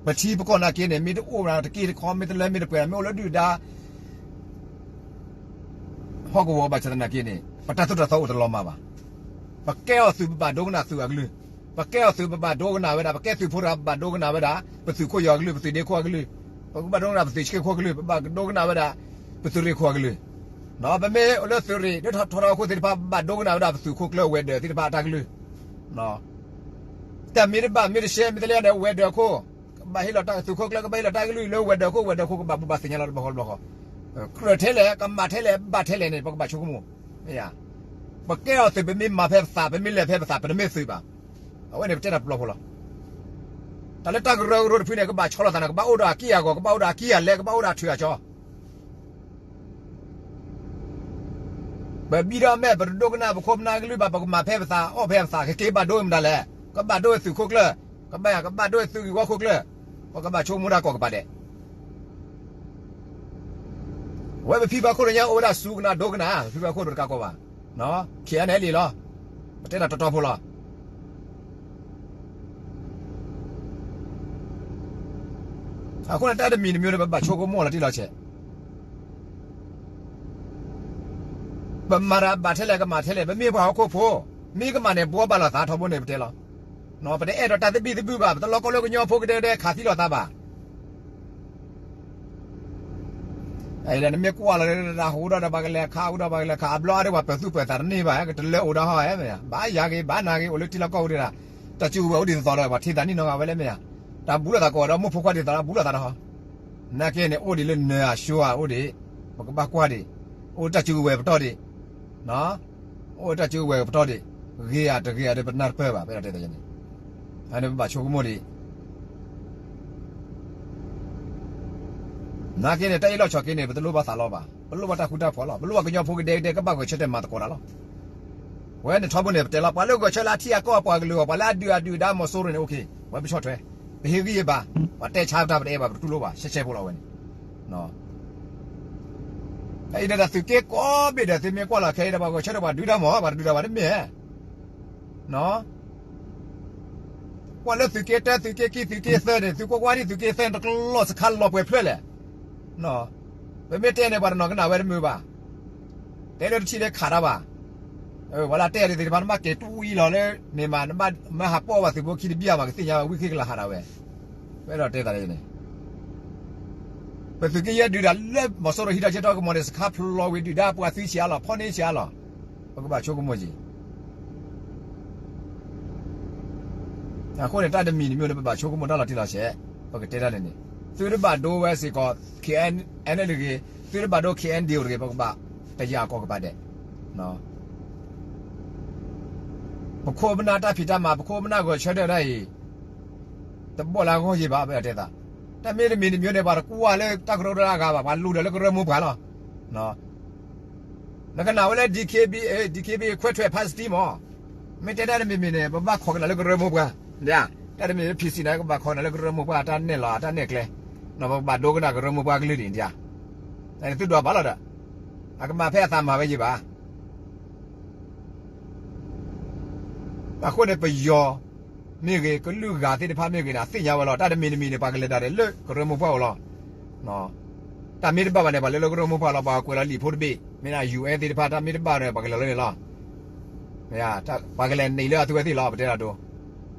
ပထံပကီၢ်နာ်က့န့ၣ် မ့ၢ်တအိၣ်ဘၣ်တက့ၢ်တခီ မ့ၢ်တလၢမ့ၢ်တပှဲၤ မ့ၢ်အိၣ်လၢဒုၣ်ဒါ ဟီၣ်ကဝီၤဘၣ်ဆၣ်သနာ်က့န့ၣ် ပတၢ်သိၣ်တၢ်သီအိၣ်တလီၤမၢ်ဘၣ်. ပကဲအီၤသုးပဘၣ်ဒိကနၣ်သုးအကလုၢ်, ပကဲအီၤသုးပဘၣ်ဒိကနၣ်ဝဲဒၣ်, ပကဲသုးဖိတဂၤပဘၣ်ဒိကနၣ်ဝဲဒၣ် ပသုးခိၣ်ယီၤအကလုၢ်, ပသုးဒ့ခိၣ်အကလုၢ်, ပကဘၣ်ဒိကနၣ်ပသုးဆှ့ၣ်ခိၣ်အကလုၢ်, ပဘၣ်ဒိကနၣ်ဝဲဒၣ် ပသုးရ့ၣ်ခိၣ်အကလုၢ်, ပမ့ၢ်အိၣ်လၢသုးရ့ၣ် ဒ်ထီထီၣ်ခိၣ်သ့ၣ်တဖၣ် ပဘၣ်ဒိကနၣ်ဝဲဒၣ်ပသုးခိၣ်ကျၢၢ်ဝဲၤဒၢးသ့ၣ်တဖၣ်အတၢ်ကလုၢ် တၢ်မ့ၢ်တဘၣ်မ့ၢ်တရှဲ မ့ၢ်တလဲၣ်ဒီး ဝဲၤဒၢးခိၣ် ကဘၣ်ဟ့ၣ်လီၤတၢ်သုးခိၣ်ကျၢၢ် ကဘၣ်ဟ့ၣ်လီၤတၢ်ကလုၢ်လၢဝဲၤဒၢးခိၣ်, ဝဲၤဒၢးခိၣ်ကဘၣ်ဘူၣ်ဘၣ်သ့ၣ်ညါလီၤတဘျီဃီတဘျီဃီ, ကြၢးထဲလဲၣ် ကမၤထဲလဲၣ် ဘၣ်ထဲလဲၣ်န့ၣ် ပကဘၣ်ဆိကမိၣ်, ပကဲအီၤသုး ပမ့ၢ်မၤဖဲပသး ပမ့ၢ်လဲၤဖဲပသး ပတမ့ၢ်သုးဘၣ်. အဝဲန့ၣ်ပတဲတၢ်ပျီဖိလီၤ. တၢ်လၢတၢ်ကရၢကရိတဖုန့ၣ် ကဘၣ်ဆီလီၤသးန့ၣ် ကဘၣ်အိၣ်ဒီးအက့ၢ်အဂီၤ ကဘၣ်အိၣ်ဒီးအက့ၢ်အလဲ ကဘၣ်အိၣ်ဒီးအထုးအကၠီ ပဘံၣ်ဒီးမဲာ် ပတဒိကနၣ်ပခိၣ်ပနၢ်ကလုၢ်ဘၣ် ပကမၤဖဲပသး အီၣ်ဖဲပသး ကက့ၤဘၣ်ဒိမတၤလဲၣ်, ကဘၣ်ဒိသုးခိၣ်ကျၢၢ်, ကဘၣ် ကဘၣ်ဒိသုးဂ့ၢ်ဝီခိၣ်ကျၢၢ်, ပကဘၣ်ဆိကမိၣ်တၢ်ကိးကပၤဒဲး. အဝဲပဖံပှၤခိၣ်တညါအိၣ်ဝဲဒၣ်စူၤကနၣ်ဒိကနၣ် ပဖံပှၤခိၣ်တကးကီးဘၣ်, ခံဂၤန့ၣ်လံလီၤ, ပတဲတၢ်တီတီဖိလီၤ. အဃိန့ၣ် တၢ်တမံၤတမံၤန့ၣ် ပဘၣ်ဆိကမိၣ်လီၤတံၢ်လီၤဆဲး, ပမၤတၢ်ဘၣ်ထဲလဲၣ်ကမၤထဲလဲၣ် ပမ့ၢ်ပှၤဟီၣ်ခိၣ်ဖိ, မ့ၢ်ကမၤန့ၣ် ဘှီဘၣ်လိာ်သးထီဘိန့ၣ်ပတဲလီၤ. ပတအဲၣ်ဒိးတၢ်သဘံၣ်သဘုၣ်ဘၣ်, ပတလီကီလၢကညီဖိကဒဲကဒဲခးသံလီၤသးဘၣ်. နမ့ၢ်ကွၢ်လီၤလၢတၢ်ဟူဒီးပှၤကလဲၤခး ဟူဒီးပှၤကလဲၤခး အဘျီအါဒီးပှၤပၢၤသူၣ်ပၢၤသးတန့ၢ်ဘၣ်, ကတလၢအိၣ်ဒီးဟီ, ဘၣ်ယၤဂ့ၤ ဘၣ်နၤဂ့ၤ အိၣ်လၢထံလီၢ်ကီၢ်ပူၤဒၣ်, တၢ်စုကဝဲၤအိၣ်ဒ်သိးသိးဒီး ပှၤထံၣ်သးနံၣ်နီၤဂၤဝဲလၢမ့ၢ်ဧါ, တၢ်ဘူးလိာ်သးကိးဒီးမိၢ်ဖိခွါဒ်သိးဒီး ဘူးလိာ်သးဒီးဟီ, နာ်က့န့ၣ် အိၣ်ဒံးလၢနၢၤအၡိအအိၣ်ဒံး, ပကဘၣ်ကွၢ်ဒံး, အိၣ်တၢ်စုကဝဲၤပတီၢ်ဒံး အိၣ်တၢ်စုကဝဲၤပတီၢ်ဒံး, ဂ့ၤဧါတဂ့ၤဧါဒီးပနၢ်တပၢၢ်ဘၣ်, ပအဲၣ်ဒိးတဲန့ၣ်, အန့ၣ်ပဘၣ်ဆိကမိၣ်ဒံး, နာ်က့န့ၣ် တၢ်အ့ၣ်လိာ်ဆိးက့န့ၣ် ပတလိၣ်ဘၣ်သးလီဘၣ်, ပလိၣ်ဘၣ်တၢ်ဃူတၢ်ဖိးလီၤ, ပလိၣ်ဘၣ်ကညီဖိကဒဲကဒဲကဘၣ်ဂဲၤဆၢထၢၣ်မၤသကိးတၢ်လီၤ. ဝဲန့ၣ်ထီဘိန့ၣ် ပတဲလီၤ ပှၤလၢဂဲၤဆၢလၢအထံအကီၢ်အပှၤကလုာ်အဂီၢ် ပှၤလၢအဒုးအဒုၣ်ဒါမီၤစိရိၤန့ၣ် အိၣ်ခ့, ဝဲပဆီၣ်ထွဲ, ပဟ့ၣ်ဂံၢ်ဟ့ၣ်ဘါ, ပှၤတဲဆါတၢ်ပတအဲၣ်ဘၣ် ပတတူၢ်လိာ်ဘၣ် ရှဲရှဲဖိလီၤဝဲန့ၣ် အံၤဒီးတၢ်သုးက့ကိးဘ့ၣ်ဒီး သုမ့ၢ်ကွၢ်လီၤခဲအံၤဒီး ပှၤဂဲၤဆၢထၢၣ်ပှၤဒုးတၢ်မီၤ ပှၤတဒုးတၢ်ဘၣ်တမ့ၢ်ဧါ, ကွၢ်လၢသုးက့တၢ သုးက့ခံ သုးက့သၢန့ၣ် သုကွၢ်ကွၢ်ဒ်သုးက့သၢန့ၣ် တကလီၢ်စခါလီၤပှဲၤဖျၢၣ်လဲၣ်, ပမ့ၢ်တဲန့ၣ် ပှၤတနီၤကနၣ်ဝဲတမုာ်ဘၣ်, တဲလၢတထံၣ်လၢခးတၢ်ဘၣ်, ပှၤလၢတဲဒ်သ့ၣ်တဖၣ် နဘၣ်က့ၤတူၢ်အံၤလီၤလၢ မ့ၢ်မး နဘၣ်မၢဟးပီၣ်ဘၣ်သုးဖိခံတဘံၣ်အမး ကသ့ၣ်ညါဝဲဝံၤဃ့ကလၤဟးဒၣ်ဝဲ, ပအဲၣ်ဒိးတဲသးန့ၣ် ပသုးက့ယဲၢ်ဒုးတၢ်လၢမီၤစိရိၤဟံးထီၣ်ကၠ့ထီၣ်ကမီၤန့ၣ် စခါဖျိးဝံၤဒုၣ်ဒါပှၤသံဆံးအါလီၤ ဖီၣ်န့ၢ်ဆံးအါလီၤ, ပကဘၣ်ဆိကမိၣ်က့ၤ အဃိန့ၣ် တၢ်တမံၤတမံၤန့ၣ် ပဘၣ်ဆိကမိၣ်တၢ်လီၤတံၢ်လီၤဆဲး, ပကတဲတၢ်န့ၣ်န့ၣ်, သုတဘၣ်ဒိဝဲစ့ၢ်ကီး K N L တဂ့ၤ, သုတဘၣ်ဒိ K N D O တဂ့ၤ, ပကဘၣ်တယာ်ကီးကပၤဒဲး, ပခိၣ်ပနၢ်တၢ်ဖံးတၢ်မၤ ပခိၣ်ပနၢ်ဂဲၤဆၢထၢၣ်ဒၣ်အံၤ တဘီၣ်လၢအဂီၢ်ယံၤဘၣ် ပအဲၣ်ဒိးတဲသး, တၢ်မ့ၢ်တမံၤတမံၤန့ၣ် ပှၤတကွၢ်လၢတၢ်ကရၢကရိအဂၤဘၣ် ပှၤလူၤဒီးလၢကရၢမိၢ်ပှၢ်လီၤ နကနၣ်ဝဲလၢ D K B A, D K B A ခွဲးထွဲး ဖါစတံမး, မ့ၢ်တဲတၢ်တမံၤမံၤန့ၣ် ပဘၣ်ခိးကနၣ်လၢကရၢမိၢ်ပှၢ်, တၢ်တမံၤ P C န့ၣ် ကဘၣ်ခိးကနၣ်လၢကရၢမိၢ်ပှၢ် တၢ်နဲၣ်လီၤ တၢ်နဲၣ်ကျဲ, ပကဘၣ်ဒိကနၣ်ကရၢမိၢ်ပှၢ်ကလုၢ်ဒံးဒံး, သုဒွးဘၣ်လီၤဒီး, အကမၤဖဲအသးမၤဝဲယံၤဘၣ် အဃိန့ၣ် ပယီၤမ့ၢ်ဂ့ၤ ကလုာ်ဂၤသ့ၣ်တဖၣ်မ့ၢ်ဂ့ၤန့ၣ် အသ့ၣ်ညါဝဲလီၤ. တၢ်တမံၤတမံၤန့ၣ် ပှၤကလဲၤတၢ်ဒီးလၢကရၢမိၢ်ပှၢ်အိၣ်လီၤ. တၢ်မ့ၢ်တဘၣ်ဘၣ်န့ၣ် ပှၤလဲၤလၢကရၢမိၢ်ပှၢ်လီၤ. ပှၤကွဲးလီၤလံာ်ဖိတဘ့ၣ် မ့ၢ်ဒၣ် ယူၣ်အ့ၣ်သ့ၣ်တဖၣ် တၢ်မ့ၢ်တဘၣ်ဒီး ပှၤကလဲၤလၢန့ၣ်လီၤ. ပှၤကလဲၤနံၤလၢအသုဝဲသ့ၣ်လီၤ ပတဲဒၣ်ဒိ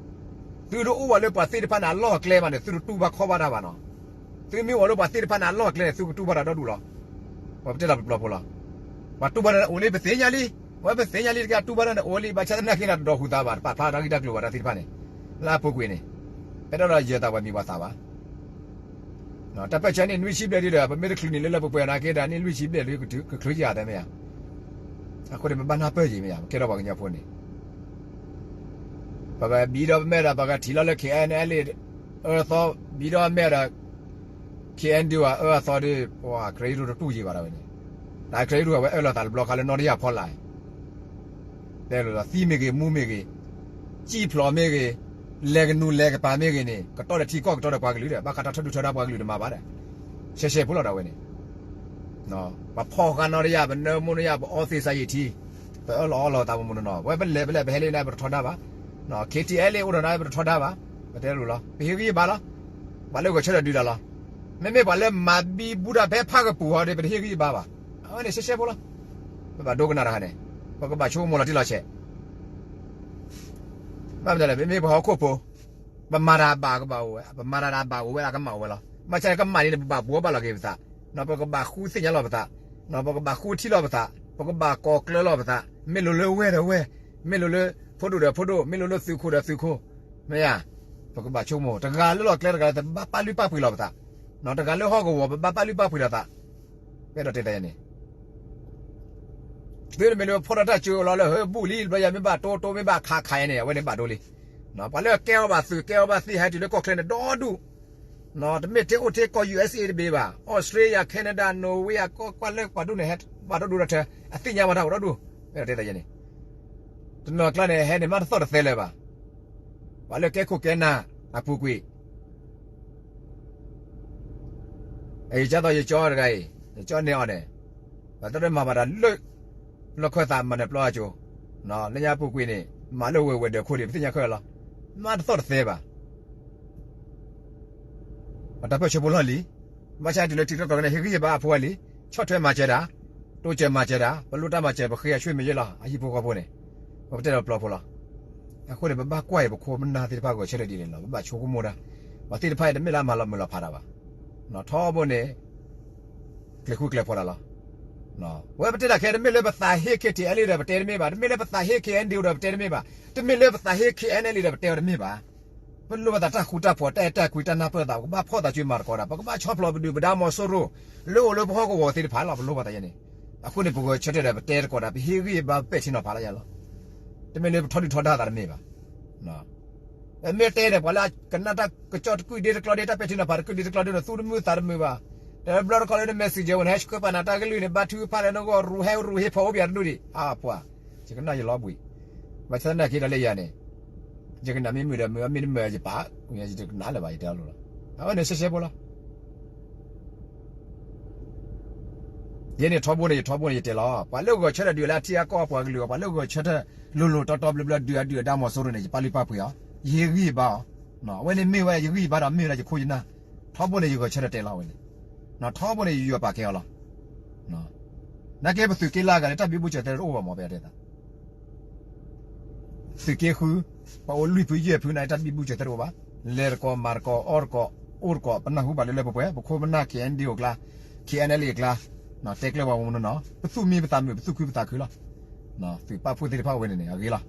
သုတအိၣ်ဘၣ်လၢပှၤသ့ၣ်တဖၣ်န့ၣ် အလီၢ်အကျဲဘၣ်န့ၣ် သုတတူၢ်ဘၣ်ခီၣ်ဘၣ်တၢ်ဘၣ်နီၤ. သုမ့ၢ်အိၣ်လၢပှၤသ့ၣ်တဖၣ်န့ၣ် အလီၢ်အကျဲန့ၣ် သုကတူၢ်ဘၣ်တၢ်ဒီဒူၣ်လီၤ. ပှၤပတဲလီၤပပျီဖိလီၤ. ပှၤတူၢ်ဘၣ်တၢ်န့ၣ်အိၣ်လံ ပသ့ၣ်ညါလံ. ဝဲပသ့ၣ်ညါလံတက့ၢ် တူၢ်ဘၣ်တၢ်န့ၣ်အိၣ်လံ ဘၣ်ဆၣ်သနာ်က့န့ၣ် တဒိးဟူးသးဘၣ် တပာ်ဖျါတၢ်ဂ့ၢ်တၢ်ကျိၤဘၣ်တၢ်သ့ၣ်တဖၣ်န့ၣ် လၢအပူၤကွံာ်န့ၣ် အဲၣ်ဒိးဒီးယၢၤသးပှၤမံၤပှၤသၣ်ဘၣ် တၢ်ပၢၢ်ဆၢန့ၣ် နွံဆံဘျဲၣ်ဒ်ဒီး ပမ့ၢ်တချုးန့ၣ်လၢလၢပှဲၤပှဲၤနာ်က့ဒီး န့ၣ်လွံၢ်ဆံဘျဲၣ်ဒ်ကချုးကယၤတဲမ့ၢ်ဧါ. အဃိန့ၣ် ပဘၣ်နၢ်ပၢၢ်က့ၤမ့ၢ်ဧါ ပကဲထီၣ်ပှၤကညီဖိန့ၣ် ပကဘံဒီးပမဲာ်ဒီး ပကထံၣ်လီၤလၢ K N L A အၢအသီ ဘံဒီးမဲာ်ဒီး K N D O အၢအသီဒီး ပှၤ ကရၢယိၣ်တတူၢ်ယံၤဘၣ်ဒၣ်ဝဲန့ၣ် တၢ်ကရၢယိၣ်အဝဲအၢၣ်လီၤသးတဘျီခါလၢ နီၢ်တယၢ်ဖီလာ် တဲလီၤသံမ့ၢ်ဂ့ၤ မူမ့ၢ်ဂ့ၤ စံၣ်ဖျိးမ့ၢ်ဂ့ၤ လဲၤကနူၤလဲၤကပၤမ့ၢ်ဂ့ၤန့ၣ် ကတီၢ်ဒီးထံကီၢ်ကတီၢ်ဒီးပှၤကလုာ်ဒီး ဘၣ်ဃးတၢ်ထၢဒုၣ်ထၢဒါပှၤကလုာ်တမၤဘၣ်ဒီး ရှဲရှဲဖိလီၤဒၣ်ဝဲန့ၣ် ပဖီၣ်ဃာ်နီၢ်တယၢ် ပနၢမူနီၢ်တယၢ် ပအီသံးစးယံာ်ထံ ပအၢၣ်လီၤအီလီၤသးမူမူနီၢ်နီၢ် ပဝဲပလဲၤပလဲၤပဟဲလၢန့ၣ် ပတထီဒါဘၣ် K T L A အိၣ်ဒီးန့ၣ် ပတထီဒါဘၣ် ပတဲလိၤလီၤ ပဟ့ၣ်ဂံၢ်ဟ့ၣ်ဘါလီၤ ပှၤလၢဂဲၤဆၢထၢၣ်ဒုးတၢ်လီၤ မ့မ့ၢ်ပှၤလၢမၤဘံဘူတၢ်ဖဲဖးကပူၤဟီဒီး ပတဟ့ၣ်ဂံၢ်ဟ့ၣ်ဘါဘၣ် အဝဲန့ၣ်ရှဲရှဲဖိလီၤ ပဘၣ်ဒိကနၣ်တၢ်ခါန့ၣ် ပကဘၣ်ဆိကမိၣ်လီၤတံၢ်လီၤဆဲး ဘၣ်မနုၤလဲၣ် မ့မ့ၢ်ပှၤဟီၣ်ခိၣ်ဖိ ပမၤတၢ်ဘၣ်ကဘၣ်အိၣ်ဝဲ ပမၤတၢ်ဘၣ်အိၣ်ဝဲ အကမၣ်အိၣ်ဝဲလီၤ ဘၣ်ဆၣ်န့ၣ်ကမၣ်န့ၣ် ပဘၣ်ဘှီဘၣ်လီၤက့ၤပသး ပကဘၣ်ဃုသ့ၣ်ညါလီၤပသး ပကဘၣ်ဃုထံၣ်လီၤပသး ပကဘၣ်ကိးကျၢၤလီၤပသး မ့ၢ်လိၤလၢဝဲဒီးဝဲ မ့ၢ်လိၤလၢ ဖိဒိၣ်ဒီးဖိဒိၣ် မ့ၢ်လိၤလၢသုးခိၣ်ဒီးသုးခိၣ် မ့ၢ်ဧါ ပကဘၣ်ဆိကမိၣ် တဂၤလၢလီၢ်ကျဲတဂၤလၢ ပဘၣ်ပာ်လုၢ်ပာ်ပှ့ၤလီၤပသး တဂၤလၢဟီၣ်ကဝီၤ ပဘၣ်ပာ်လုၢ်ပာ်ပှ့ၤလီၤသး ပအဲၣ်ဒိးတဲသးယၤန့ၣ် သုတမ့ၢ်လၢဖီၣ်ထီၣ်တၢ်စၢၤအီၤလီၤလၢ ဟၢဘူးလံ ဘျီယၤမ့ၢ်ဘၣ်တိတိမ့ၢ်ဘၣ်ခးခးယဲန့ၣ် အဝဲန့ၣ်ဘၣ်ဒိလံ ပှၤလၢကဲအီၤဘၣ်သုး ကဲအီၤဘၣ်သ့ ဟဲတုၤလၢကီၢ်ချၢန့ၣ် ဒီဒူၣ် တမ့ၢ်ထဲအိၣ်ထဲကီၢ် U S A တဘ့ၣ်ဘၣ် Australia Canada Norway အကီၢ်ကွၢ်လၢပှၤဒိၣ်န့ၣ် ဟဲဘၣ်ဒီဒူၣ်ဒီထၢ အသ့ၣ်ညါဘၣ်တၢ်အိၣ်ဒီဒူၣ် ပအဲၣ်ဒိးတဲသးယဲန့ၣ် တနီၤကျါန့ၣ် ဟဲန့ၣ် မ့ၢ်တသီၣ်တသဲလၢၤဘၣ် ပှၤလၢကဲခိၣ်ကဲနၢ်အပူၤကွံာ် အံၤ ကၢ်သိးယကၠီတဂၤအံၤ ယကၠီနဲအီၤန့ၣ် ပှၤတရၢမၤဘၣ်တၢ်လၢ လီၢ်ခၢၣ်သးမၤနၢၤပျီအကၠိ လၢညါပူၤကွံာ်န့ၣ် မၤလၢဝဲၤဝဲၤဒၢးခိၣ်ဒံး ပသ့ၣ်ညါခဲလၢာ်လီၤ မ့ၢ်တသီၣ်တသဲဘၣ် ပတၢ်ပၢၢ်ဆၢဖိလီၢ်လံၤ ဘၣ်ဆၣ်တုၤလၢထံကီၢ်ကီၢ်န့ၣ် ဟ့ၣ်ဂံၢ်ဟ့ၣ်ဘါအဖိအလံၤ ဆီၣ်ထွဲမၤစၢၤတၢ် တိစၢၤမၤစၢၤတၢ် ပလိၣ်တၢ်မၤစၢၤ ပဃ့အဆွေမျိုးလီၤ အဟံၣ်ဖိဃီဖိန့ၣ် ပကတဲလီၤပျီဖိလီၤ အဃိန့ၣ် ပဘၣ်ကွၢ်အံၤ ပခိၣ်ပနၢ်သ့ၣ်တဖၣ်ဂဲၤဆၢထၢၣ်ဒ်န့ၣ်လီၤ. ပဘၣ်ဆိကမိၣ်တၢ်, ပှၤသ့ၣ်တဖၣ်အံၤ တမ့ၢ်လၢအမၤလီၤမုၢ်လီၤဖးတၢ်ဘၣ်. ထီဘိန့ၣ် ကျဲၤဃူကျဲၤဖိးတၢ်လီၤ. ဝဲပတဲတၢ်ခဲ တမ့ၢ်လၢပသးဟ့ K T L A ဒီးပတဲတမ့ၢ်ဘၣ်, တမ့ၢ်လၢပသးဟ့ K N D O ဒီးပတဲတမ့ၢ်ဘၣ်, တမ့ၢ်လၢပသးဟ့ K N L A ဒီးပတဲအီၤတမ့ၢ်ဘၣ်. ပလိၣ်ဘၣ်သးတၢ်ဃူတၢ်ဖိး တၢ်အဲၣ်တၢ်ကွံ တၢ်နၢ်ပၢၢ်သး ပကဘၣ်ဖီၣ်သးကွံမၤသကိးတၢ်, ပကဘၣ်ဆီဖျိးပဒုၣ်ပဒါမီၤစိရိၤ လၢအိၣ်လၢပဟီၣ်ကဝီၤသ့ၣ်တဖၣ်လီၤ. ပလိၣ်ဘၣ်သးယဲန့ၣ်. အဃိန့ၣ် ပဂဲၤဆၢထၢၣ်ဒီးပတဲသကိးတၢ် ပဟ့ၣ်ဂံၢ်ဘါ ပဲာ်ထံနီၤဖးလီၤယဲလီၤ. တမ့ၢ်လၢပထီဒုၣ်ထီဒါသးတမ့ၢ်ဘၣ်. မ့ၢ်တဲန့ၣ် ပှၤလၢကနၣ်တၢ်ကစီၣ်တကွံာ်ဒ့တကျီဒ့ တၢ်ပဲာ်ထံနီၤဖးတကွံာ်ဒ့တကျီဒ့န့ၣ် သူၣ်တမုာ်သးတမုာ်ဘၣ်. တဘျီတခီလၢန messenger ဝဲန့ၣ် ဟဲဆှၢပာ်နၤတၢ်ကလုၢ်န့ၣ် ဘါထုကဖၣ်လၢနဂီၢ် ရူးဟဲရူးဟ့ဖီအိၣ်ပယၤတဒူၣ်ဒံး အါပှၤ, ယကနၣ်ယလီၤဘှံး. ဘၣ်ဆၣ်သနာ်က့ဒီးလၢယၤန့ၣ် ယကနၣ်မ့ၢ်မုာ်ဒီးမုာ် မ့ၢ်တမုာ်ယပာ်, ယတကနၣ်လၢၤဘၣ် ယတဲအီၤလိၤလီၤ. အဝဲန့ၣ်ရှဲရှဲဖိလီၤ. ယဲန့ၣ်ထီဘိန့ၣ် ယထီဘိန့ၣ် ယတဲလီၤ. ပှၤလၢဂဲၤဆၢထၢၣ်ဒုးလၢအထံအကီၢ်ပှၤကလုာ်အီၤ, ပှၤလၢဂဲၤဆၢထၢၣ်လိၤလိၤတီတီဘျၢဘျၢ ဒုးအဒုၣ်အဒါမီၤစိရိၤန့ၣ် ယပာ်လုၢ်ပာ်ပှ့ၤအီၤ, ယဟ့ၣ်ဂံၢ်ဘါအီၤ. အဝဲန့ၣ်မ့ၢ်ဝဲယဂံၢ်ယဘါဒီးမ့ၢ်ဝဲဒၣ်ယခိၣ်ယနၢ်. ထီဘိန့ၣ် ယဂဲၤဆၢထၢၣ်တဲလီၤဝဲန့ၣ်. ထီဘိန့ၣ် ယယီၤပာ်ကဲအီၤလီၤ. နာ်က့ပသုးက့လၢအဂၤန့ၣ် တၢ်ဘံဘူစၢၤသဲတအိၣ်ဘၣ်မ့ၢ် ပတဲသး သုးက့ဃု, ပှၤအိၣ်လွံၢ်ဖုယဲၢ်ဖုန့ၣ် တၢ်ဘံဘူစၢၤသဲတအိၣ်ဘၣ်. လဲၤတကိးမၤတကိးအီၣ်တကိး အိၣ်တကိး ပနၢ်ဟူဘၣ်လၢလၢပှဲၤပှဲၤ ပခိၣ်ပနၢ် K N D O အကျါ K N L A အကျါ, တဲကျၢၢ်ပှၤမနီၤနီၤ ပသူၣ်မံပသးမုာ် ပသူၣ်ခုပသးခုလီၤ. သုးပာ်ဖှိၣ်သ့ၣ်တဖၣ်အိၣ်ဝဲန့ၣ်န့ၣ် အဂ့ၤလီၤ.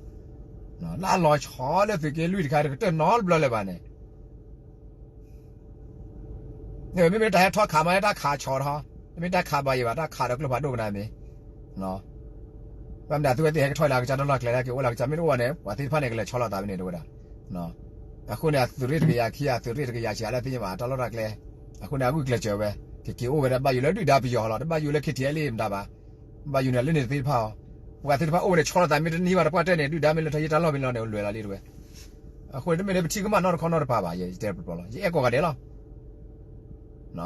လၢအလီၤဆီလၢသုးက့လွံၢ်တခါ တကတၢၢ်နီတဘျီလၢၤဘၣ်န့ၣ် မ့မ့ၢ်တၢ်ဟဲထီၣ်ခးမး တၢ်ခးဆီတဟီ, တမ့ၢ်တၢ်ခးဘၣ်ယံၤဘၣ် တၢ်ခးဒီးကျိဖးဒိၣ်ကနၣ်မ့ၢ်, ဘၣ်မနုၤသုဝဲသ့ၣ်ဟဲကထီၣ်လၢအကစၢ်တၢ်လီၢ်တၢ်ကျဲ တၢ်က့ၤအိၣ်လၢအကစၢ်မ့ၢ်တအိၣ်ဘၣ်န့ၣ် ပှၤသ့ၣ်တဖၣ်န့ၣ် ကလဲၤဆီလီၤသးဖဲန့ၣ်တဝဲဒၣ်. အဃိန့ၣ် အသုးရ့ၣ်တကယၤခံ အသုးရ့ၣ်တကယၤဆံး အလၢသ့ၣ်ညါဘၣ် တၢ်လီၢ်တၢ်ကျဲ, အဃိန့ၣ် အဂုာ်ကျဲးစၢးဝဲ ကက့ၤအိၣ်ဝဲဒၣ်ဘၣ်ယိၣ်လၢဒုၣ်ဒါပယီၤလီၤ တဘၣ်ယိၣ်လၢ K T L A မတၤဘၣ်. ဘၣ်ယိၣ်န့ၣ်လၢန့ၣ်သ့ၣ်တဖၣ်အီၤ, ပှၤသ့ၣ်တဖၣ်အိၣ်ဝဲန့ၣ် ဆီလီၤသးမ့ၢ်တန့ၢ်ဘၣ်တပှၢ်တၢၢ်န့ၣ် ဒုၣ်ဒါမ့ၢ်လဲၤထီၣ်ယတၢ်လီၢ်မ့ၢ်လီၤန့ၣ် အိၣ်လွဲၢ်လီၤလံတဝဲ. အဃိန့ၣ် တမ့ၢ်လၢပထံကမၣ်နီတခီနီတပၤဘၣ် ယတဲပျီလီၤ ယအဲၣ်ကိးဂၤဒဲးလီၤ.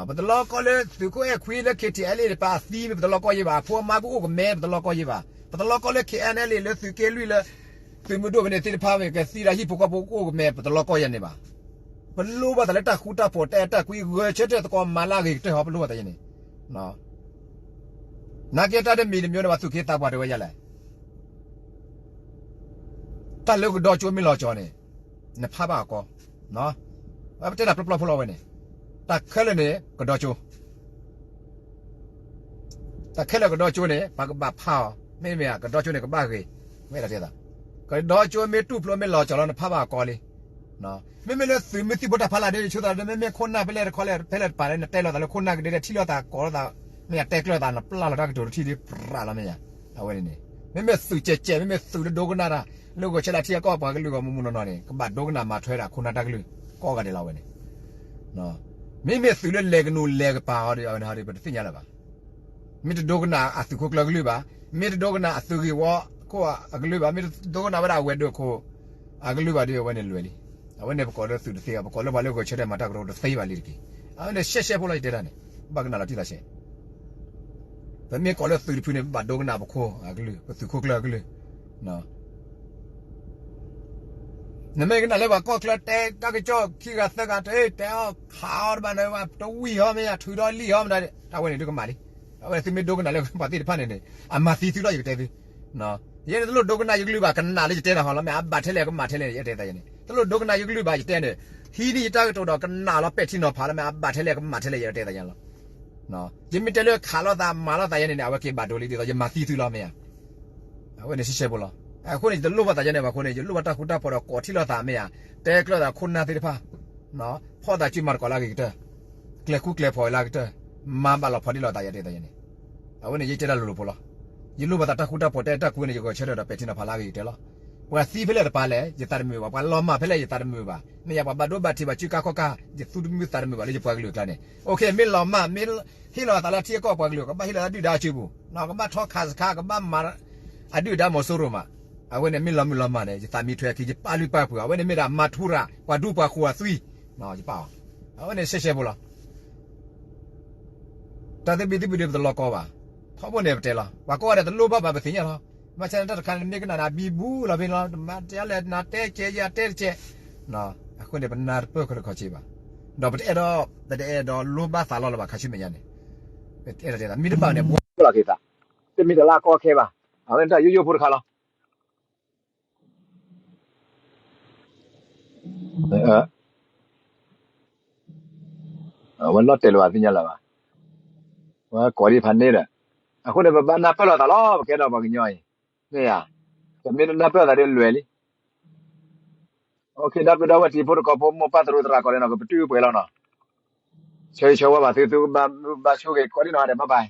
ပတလီကီလၢသုးခိၣ်အဲၣ်ခွံလၢ K T L A တပၤအသံမ့ၢ် ပတလီကီယဲဘၣ် အဖိအမါကအိၣ်ကမဲ ပတလီကီယဲဘၣ် ပတလီကီလၢ K N L A လၢသုးက့လွံၢ်လၢ သုးမုၢ်ဒိၣ်ဖဲန့ၣ်သ့ၣ်တဖၣ်မ့ၢ် ကသံဒၣ်ဟံၣ်ဖိဃီဖိကအိၣ်ကမဲ ပတလီကီယဲန့ၣ်ဘၣ်. ပလိၣ်ဘၣ်သးလၢတၢ်ဃူတၢ်ဖိး တၢ်အဲၣ်တၢ်ကွံ ဂဲၤဆၢထၢၣ်သကိးမၤလၢအဂ့ၤကတၢၢ်ဟီ ပလိၣ်ဘၣ်သးယဲန့ၣ်. နာ်က့တၢ်တမံၤတမံၤန့ၣ် ပှၤသူၣ်က့သးပှၢ်တဲဝဲဒ်လဲၣ် တၢ်လၢကဒီကၠိမ့ၢ်လီၤကၠီၤန့ၣ် နဖးဘၣ်အကီ, ပတဲတၢ်ပျီပျီဖိလီၤဝဲန့ၣ်, တၢ်ခဲလၢာ်န့ၣ် ကဒီကၠိ, တၢ်ခဲလၢာ်ကဒီကၠိန့ၣ် ပှၤကဘၣ်ဖးအီၤ, မ့မ့ၢ်ကဒီကၠိန့ၣ် ကဘၣ်ဂ့ၤ, ဝဲဒၣ်တဲသး, ကဒီကၠိမ့ၢ်တူၢ်ဖျိမ့ၢ်လီၤကၠီၤလီၤ နဖးဘၣ်အကီလံ. မ့မ့ၢ်လၢသုးမုၢ်သံၣ်ဘိတၢ်ဖးလၢ်ဒ်ဆိသးဒီး မ့မ့ၢ်ခိၣ်နၢ်ဖဲလဲၣ်တခီလဲၣ် ဖဲလဲၣ်တပၤလဲၣ် နတဲလိာ်သးလၢခိၣ်နၢ်ကဒဲဒဲ ထံၣ်လိာ်သးကိးလိာ်သး, မ့ၢ်ယတဲကျၢၤသး နပျၢ်လီၤတၢ်ကတိၤတထံၣ်လံ ပြးလီၤမ့ၢ်ယါ, အဝဲန့ၣ်န့ၣ်, မ့မ့ၢ်သုးကဲးကဲး မ့မ့ၢ်သုးလၢဒိကနၣ်တၢ် လၢဂီၤဆၢလၢထံအကီၢ်ပှၤကလုာ်ဂီၢ်မူမူနီၢ်နီၢ်န့ၣ် ကဘၣ်ဒိကနၣ်မၤထွဲဒၣ်ခိၣ်နၢ်တၢ်ကလုၢ် ကိးဂၤဒဲးလီၤဝဲန့ၣ်. မ့မ့ၢ်သုးလၢလဲၤကနူၤလဲၤကပၤအီၤဒီး အဝဲန့ၣ်ဟီဒီး ပတသ့ၣ်ညါလၢၤဘၣ်. မ့ၢ်တဒိကနၣ်အသုးခိၣ်ကျၢၢ်ကလုၢ်ဘၣ်, မ့ၢ်တဒိကနၣ်အသုးဂ့ၢ်ဝီခိၣ်အကလုၢ်ဘၣ်, မ့ၢ်တဒိကနၣ်ဝဲဒၣ်အဝဲၤဒၢးခိၣ်အကလုၢ်ဘၣ်ဒီး အဝဲန့ၣ်လွဲၢ်လံ. အဝဲန့ၣ်ပကိးလၢသုးတသ့ဘၣ်, ပကိးလၢပှၤလၢဂဲၤဆၢထၢၣ်မၤတၢ်ကရၢတသ့ဘၣ်လံတက့ၢ်. အဝဲန့ၣ်ရှဲရှဲဖိလီၤ ယတဲတၢ်န့ၣ်, ဘၣ်ကနၣ်လီၤတံၢ်လီၤဆဲး. ပမ့ၢ်ကိးလၢသုးတဖုန့ၣ် ပဘၣ်ဒိကနၣ်ပခိၣ်အကလုၢ်, ပသုးခိၣ်ကျၢၢ်အကလုၢ် နမ့ၢ်ကနၣ်လၢပှၤကီၢ်ချၢတဲတၢ်ကစီၣ်ခံဂၤသၢဂၤ တဲအီၤခးအီၤတဘၣ်န့ၣ် တဝံၣ်ဟီမ့ၢ်ယါ ထုးဒီးလံၣ်ဟီမ့ၢ်ဒၣ် တၢ်ဝဲန့ၣ်ဒုးကမၣ်လံ. အဝဲသုမ့ၢ်ဒိကနၣ်လၢပှၤသ့ၣ်တဖၣ်န့ၣ်န့ၣ် အမၤသံသုလီၤ ယကတဲသု. ယဲန့ၣ်တလိၣ်ဒိကနၣ်ယကလုၢ်ဘၣ် ကနၣ်လၢယတဲနၤဟီလီၤ မ့ၢ်အဘၣ်ထဲလဲၣ်ကမၣ်ထဲလဲၣ် ယအဲၣ်တဲသးယဲန့ၣ် တလိၣ်ဒိကနၣ်ယကလုၢ်ဘၣ် ယတဲန့ၣ် ဟံးန့ၢ်ယတၢ်ကတိၤဒီး ကနၣ်လီၤပဲာ်ထံနီၤဖးလီၤ မ့ၢ်အဘၣ်ထဲလဲၣ်ကမၣ်ထဲလဲၣ် ယအဲၣ်တဲသးယဲလီၤ. ယမ့ၢ်တဲလၢခးလိာ်သးမၤလိာ်သးယဲန့ၣ်န့ၣ် အဝဲက့ၤဘၣ်ဒိလံ ဒ်သိးယမၤသံသုလီၤ မ့ၢ်ဧါ. အဝဲန့ၣ်ရှဲရှဲဖိလီၤ. အဃိန့ၣ် ယတလိၣ်ဘၣ်သးယဲန့ၣ်ဘၣ်အဃိန့ၣ် ယလိၣ်ဘၣ်တၢ်ဃူတၢ်ဖိးဒီးကိးထံၣ်လိာ်သး မ့ၢ်ဧါ, တဲကျၢၤသးခိၣ်နၢ်သ့ၣ်တဖၣ် ဖီၣ်သးစုမၤသကိးလၢအဂ့ၤကတၢၢ်, ကျဲၤဃူကျဲၤဖိးလၢအဂ့ၤကတၢၢ်, မၤဘၣ်လီၤဖီဒ့ၣ်လီၤသး ယတဲသးယဲန့ၣ်. အဝဲန့ၣ်ယတဲတၢ်လိၤလိၤဖိလီၤ. ယလိၣ်ဘၣ်သးတၢ်ဃူတၢ်ဖိး တၢ်အဲၣ်တၢ်ကွံန့ၣ် ယဂဲၤဆၢထၢၣ်ဒီးပဲာ်ထံနီၤဖးလၢအဂ့ၤကတၢၢ်လီၤ. ပှၤသံဖဲလဲၣ်တပၤလဲၣ် ယသးတမုာ်ဘၣ်, ပှၤလီၤမၢ်ဖဲလဲၣ် ယသးတမုာ်ဘၣ်, မ့ၢ်ယါ ပှၤဘၣ်ဒိဘၣ်ထံး ပှၤစုကါခီၣ်ကါ ယသူတမုာ်သးတမုာ်ဘၣ်လၢယပှၤကလုာ်အကျါန့ၣ်. မ့ၢ်လီၤမၢ် မ့ၢ်ဟ့ၣ်လီၤသးလၢထံအကီၢ်ပှၤကလုာ် ကဘၣ်ဟ့ၣ်လီၤသးဒုၣ်ဒါအစုပူၤ, ကဘၣ်ထီၣ်ခးစခါ ကဘၣ်မၤ အဒုၣ်အဒါမီၤစိရိၤမး, အဝဲန့ၣ်မ့ၢ်လီၤမုၢ်လီၤမၢ်န့ၣ် ယသးမံထွဲခံ ယပာ်လုၢ်ပာ်ပှ့ၤ အဝဲန့ၣ်မ့ၢ်ဒၣ်မၤထူရၤ ပှၤဒူပှၤဃိၤအသွံၣ်, ယပာ်အီၤ, အဝဲန့ၣ်ရှဲရှဲဖိလီၤ. တၢ်သဘံၣ်သဘုၣ်ဒီးပတလီၤကီဘၣ်, ထီဘိန့ၣ်ပတဲလီၤ ပှၤကိးဂၤဒဲးတလိၣ်ဘၣ်ဘၣ် ပသ့ၣ်ညါလီၤ. ဘၣ်ဆၣ်န့ၣ်တၢ်တခါန့ၣ် မ့ၢ်ကနၣ်န့ၣ် အဘံဘူလီၤဖဲန့ၣ်လီၤ, တမၤတဲလဲၣ် နၤတဲကဲ ယၤတဲတကဲ, အဃိန့ၣ် ပနၢ်တပၢၢ်ခီလၢခီဆ့ဘၣ်, ဒီးပတအဲၣ်ဒိး ပတအဲၣ်ဒိးလိၣ်ဘၣ်သးလီၤလၢၤဘၣ် ခါဆူမဲာ်ညါန့ၣ်, ပအဲၣ်ဒိးတဲသး မ့ၢ်တဘၣ်န့ၣ် ဘှီလီၤက့ၤသး, တမ့ၢ်တလၢကီခဲဘၣ်, အဝဲန့ၣ်တၢ်ယိယိဖိတခါလီၤ. အဝဲလီၤတဲာ်လီၤသ့ၣ်ညါလၢၤဘၣ်, ဝဲကိးဒံးဖးန့ၣ်ဒီး, အဃိန့ၣ် ပဘၣ်နၢ်ပၢၢ်လိာ်သးလီၤ, ပကဲဒီးပှၤကညီအံၤ, မ့ၢ်ဧါ, ပမ့ၢ်တနၢ်ပၢၢ်လိာ်သးဒီးလွဲၢ်လံ. ဒီပုၢ်ဒီဝဲၢ်တံၤဖိတကီၢ်ဖိ မိၢ်ပၢ်သရူးသရၣ်ကိးဂၤဒဲးနီၤ ကပတုာ်ပှဲၤလီၤနီၤ, ဆၢဂ့ၤဆၢဝါဘၣ်သု, သုဘၣ်ဆိၣ်ဂ့ၤကိးဒံးနီၤ ဟါဒီး bye bye.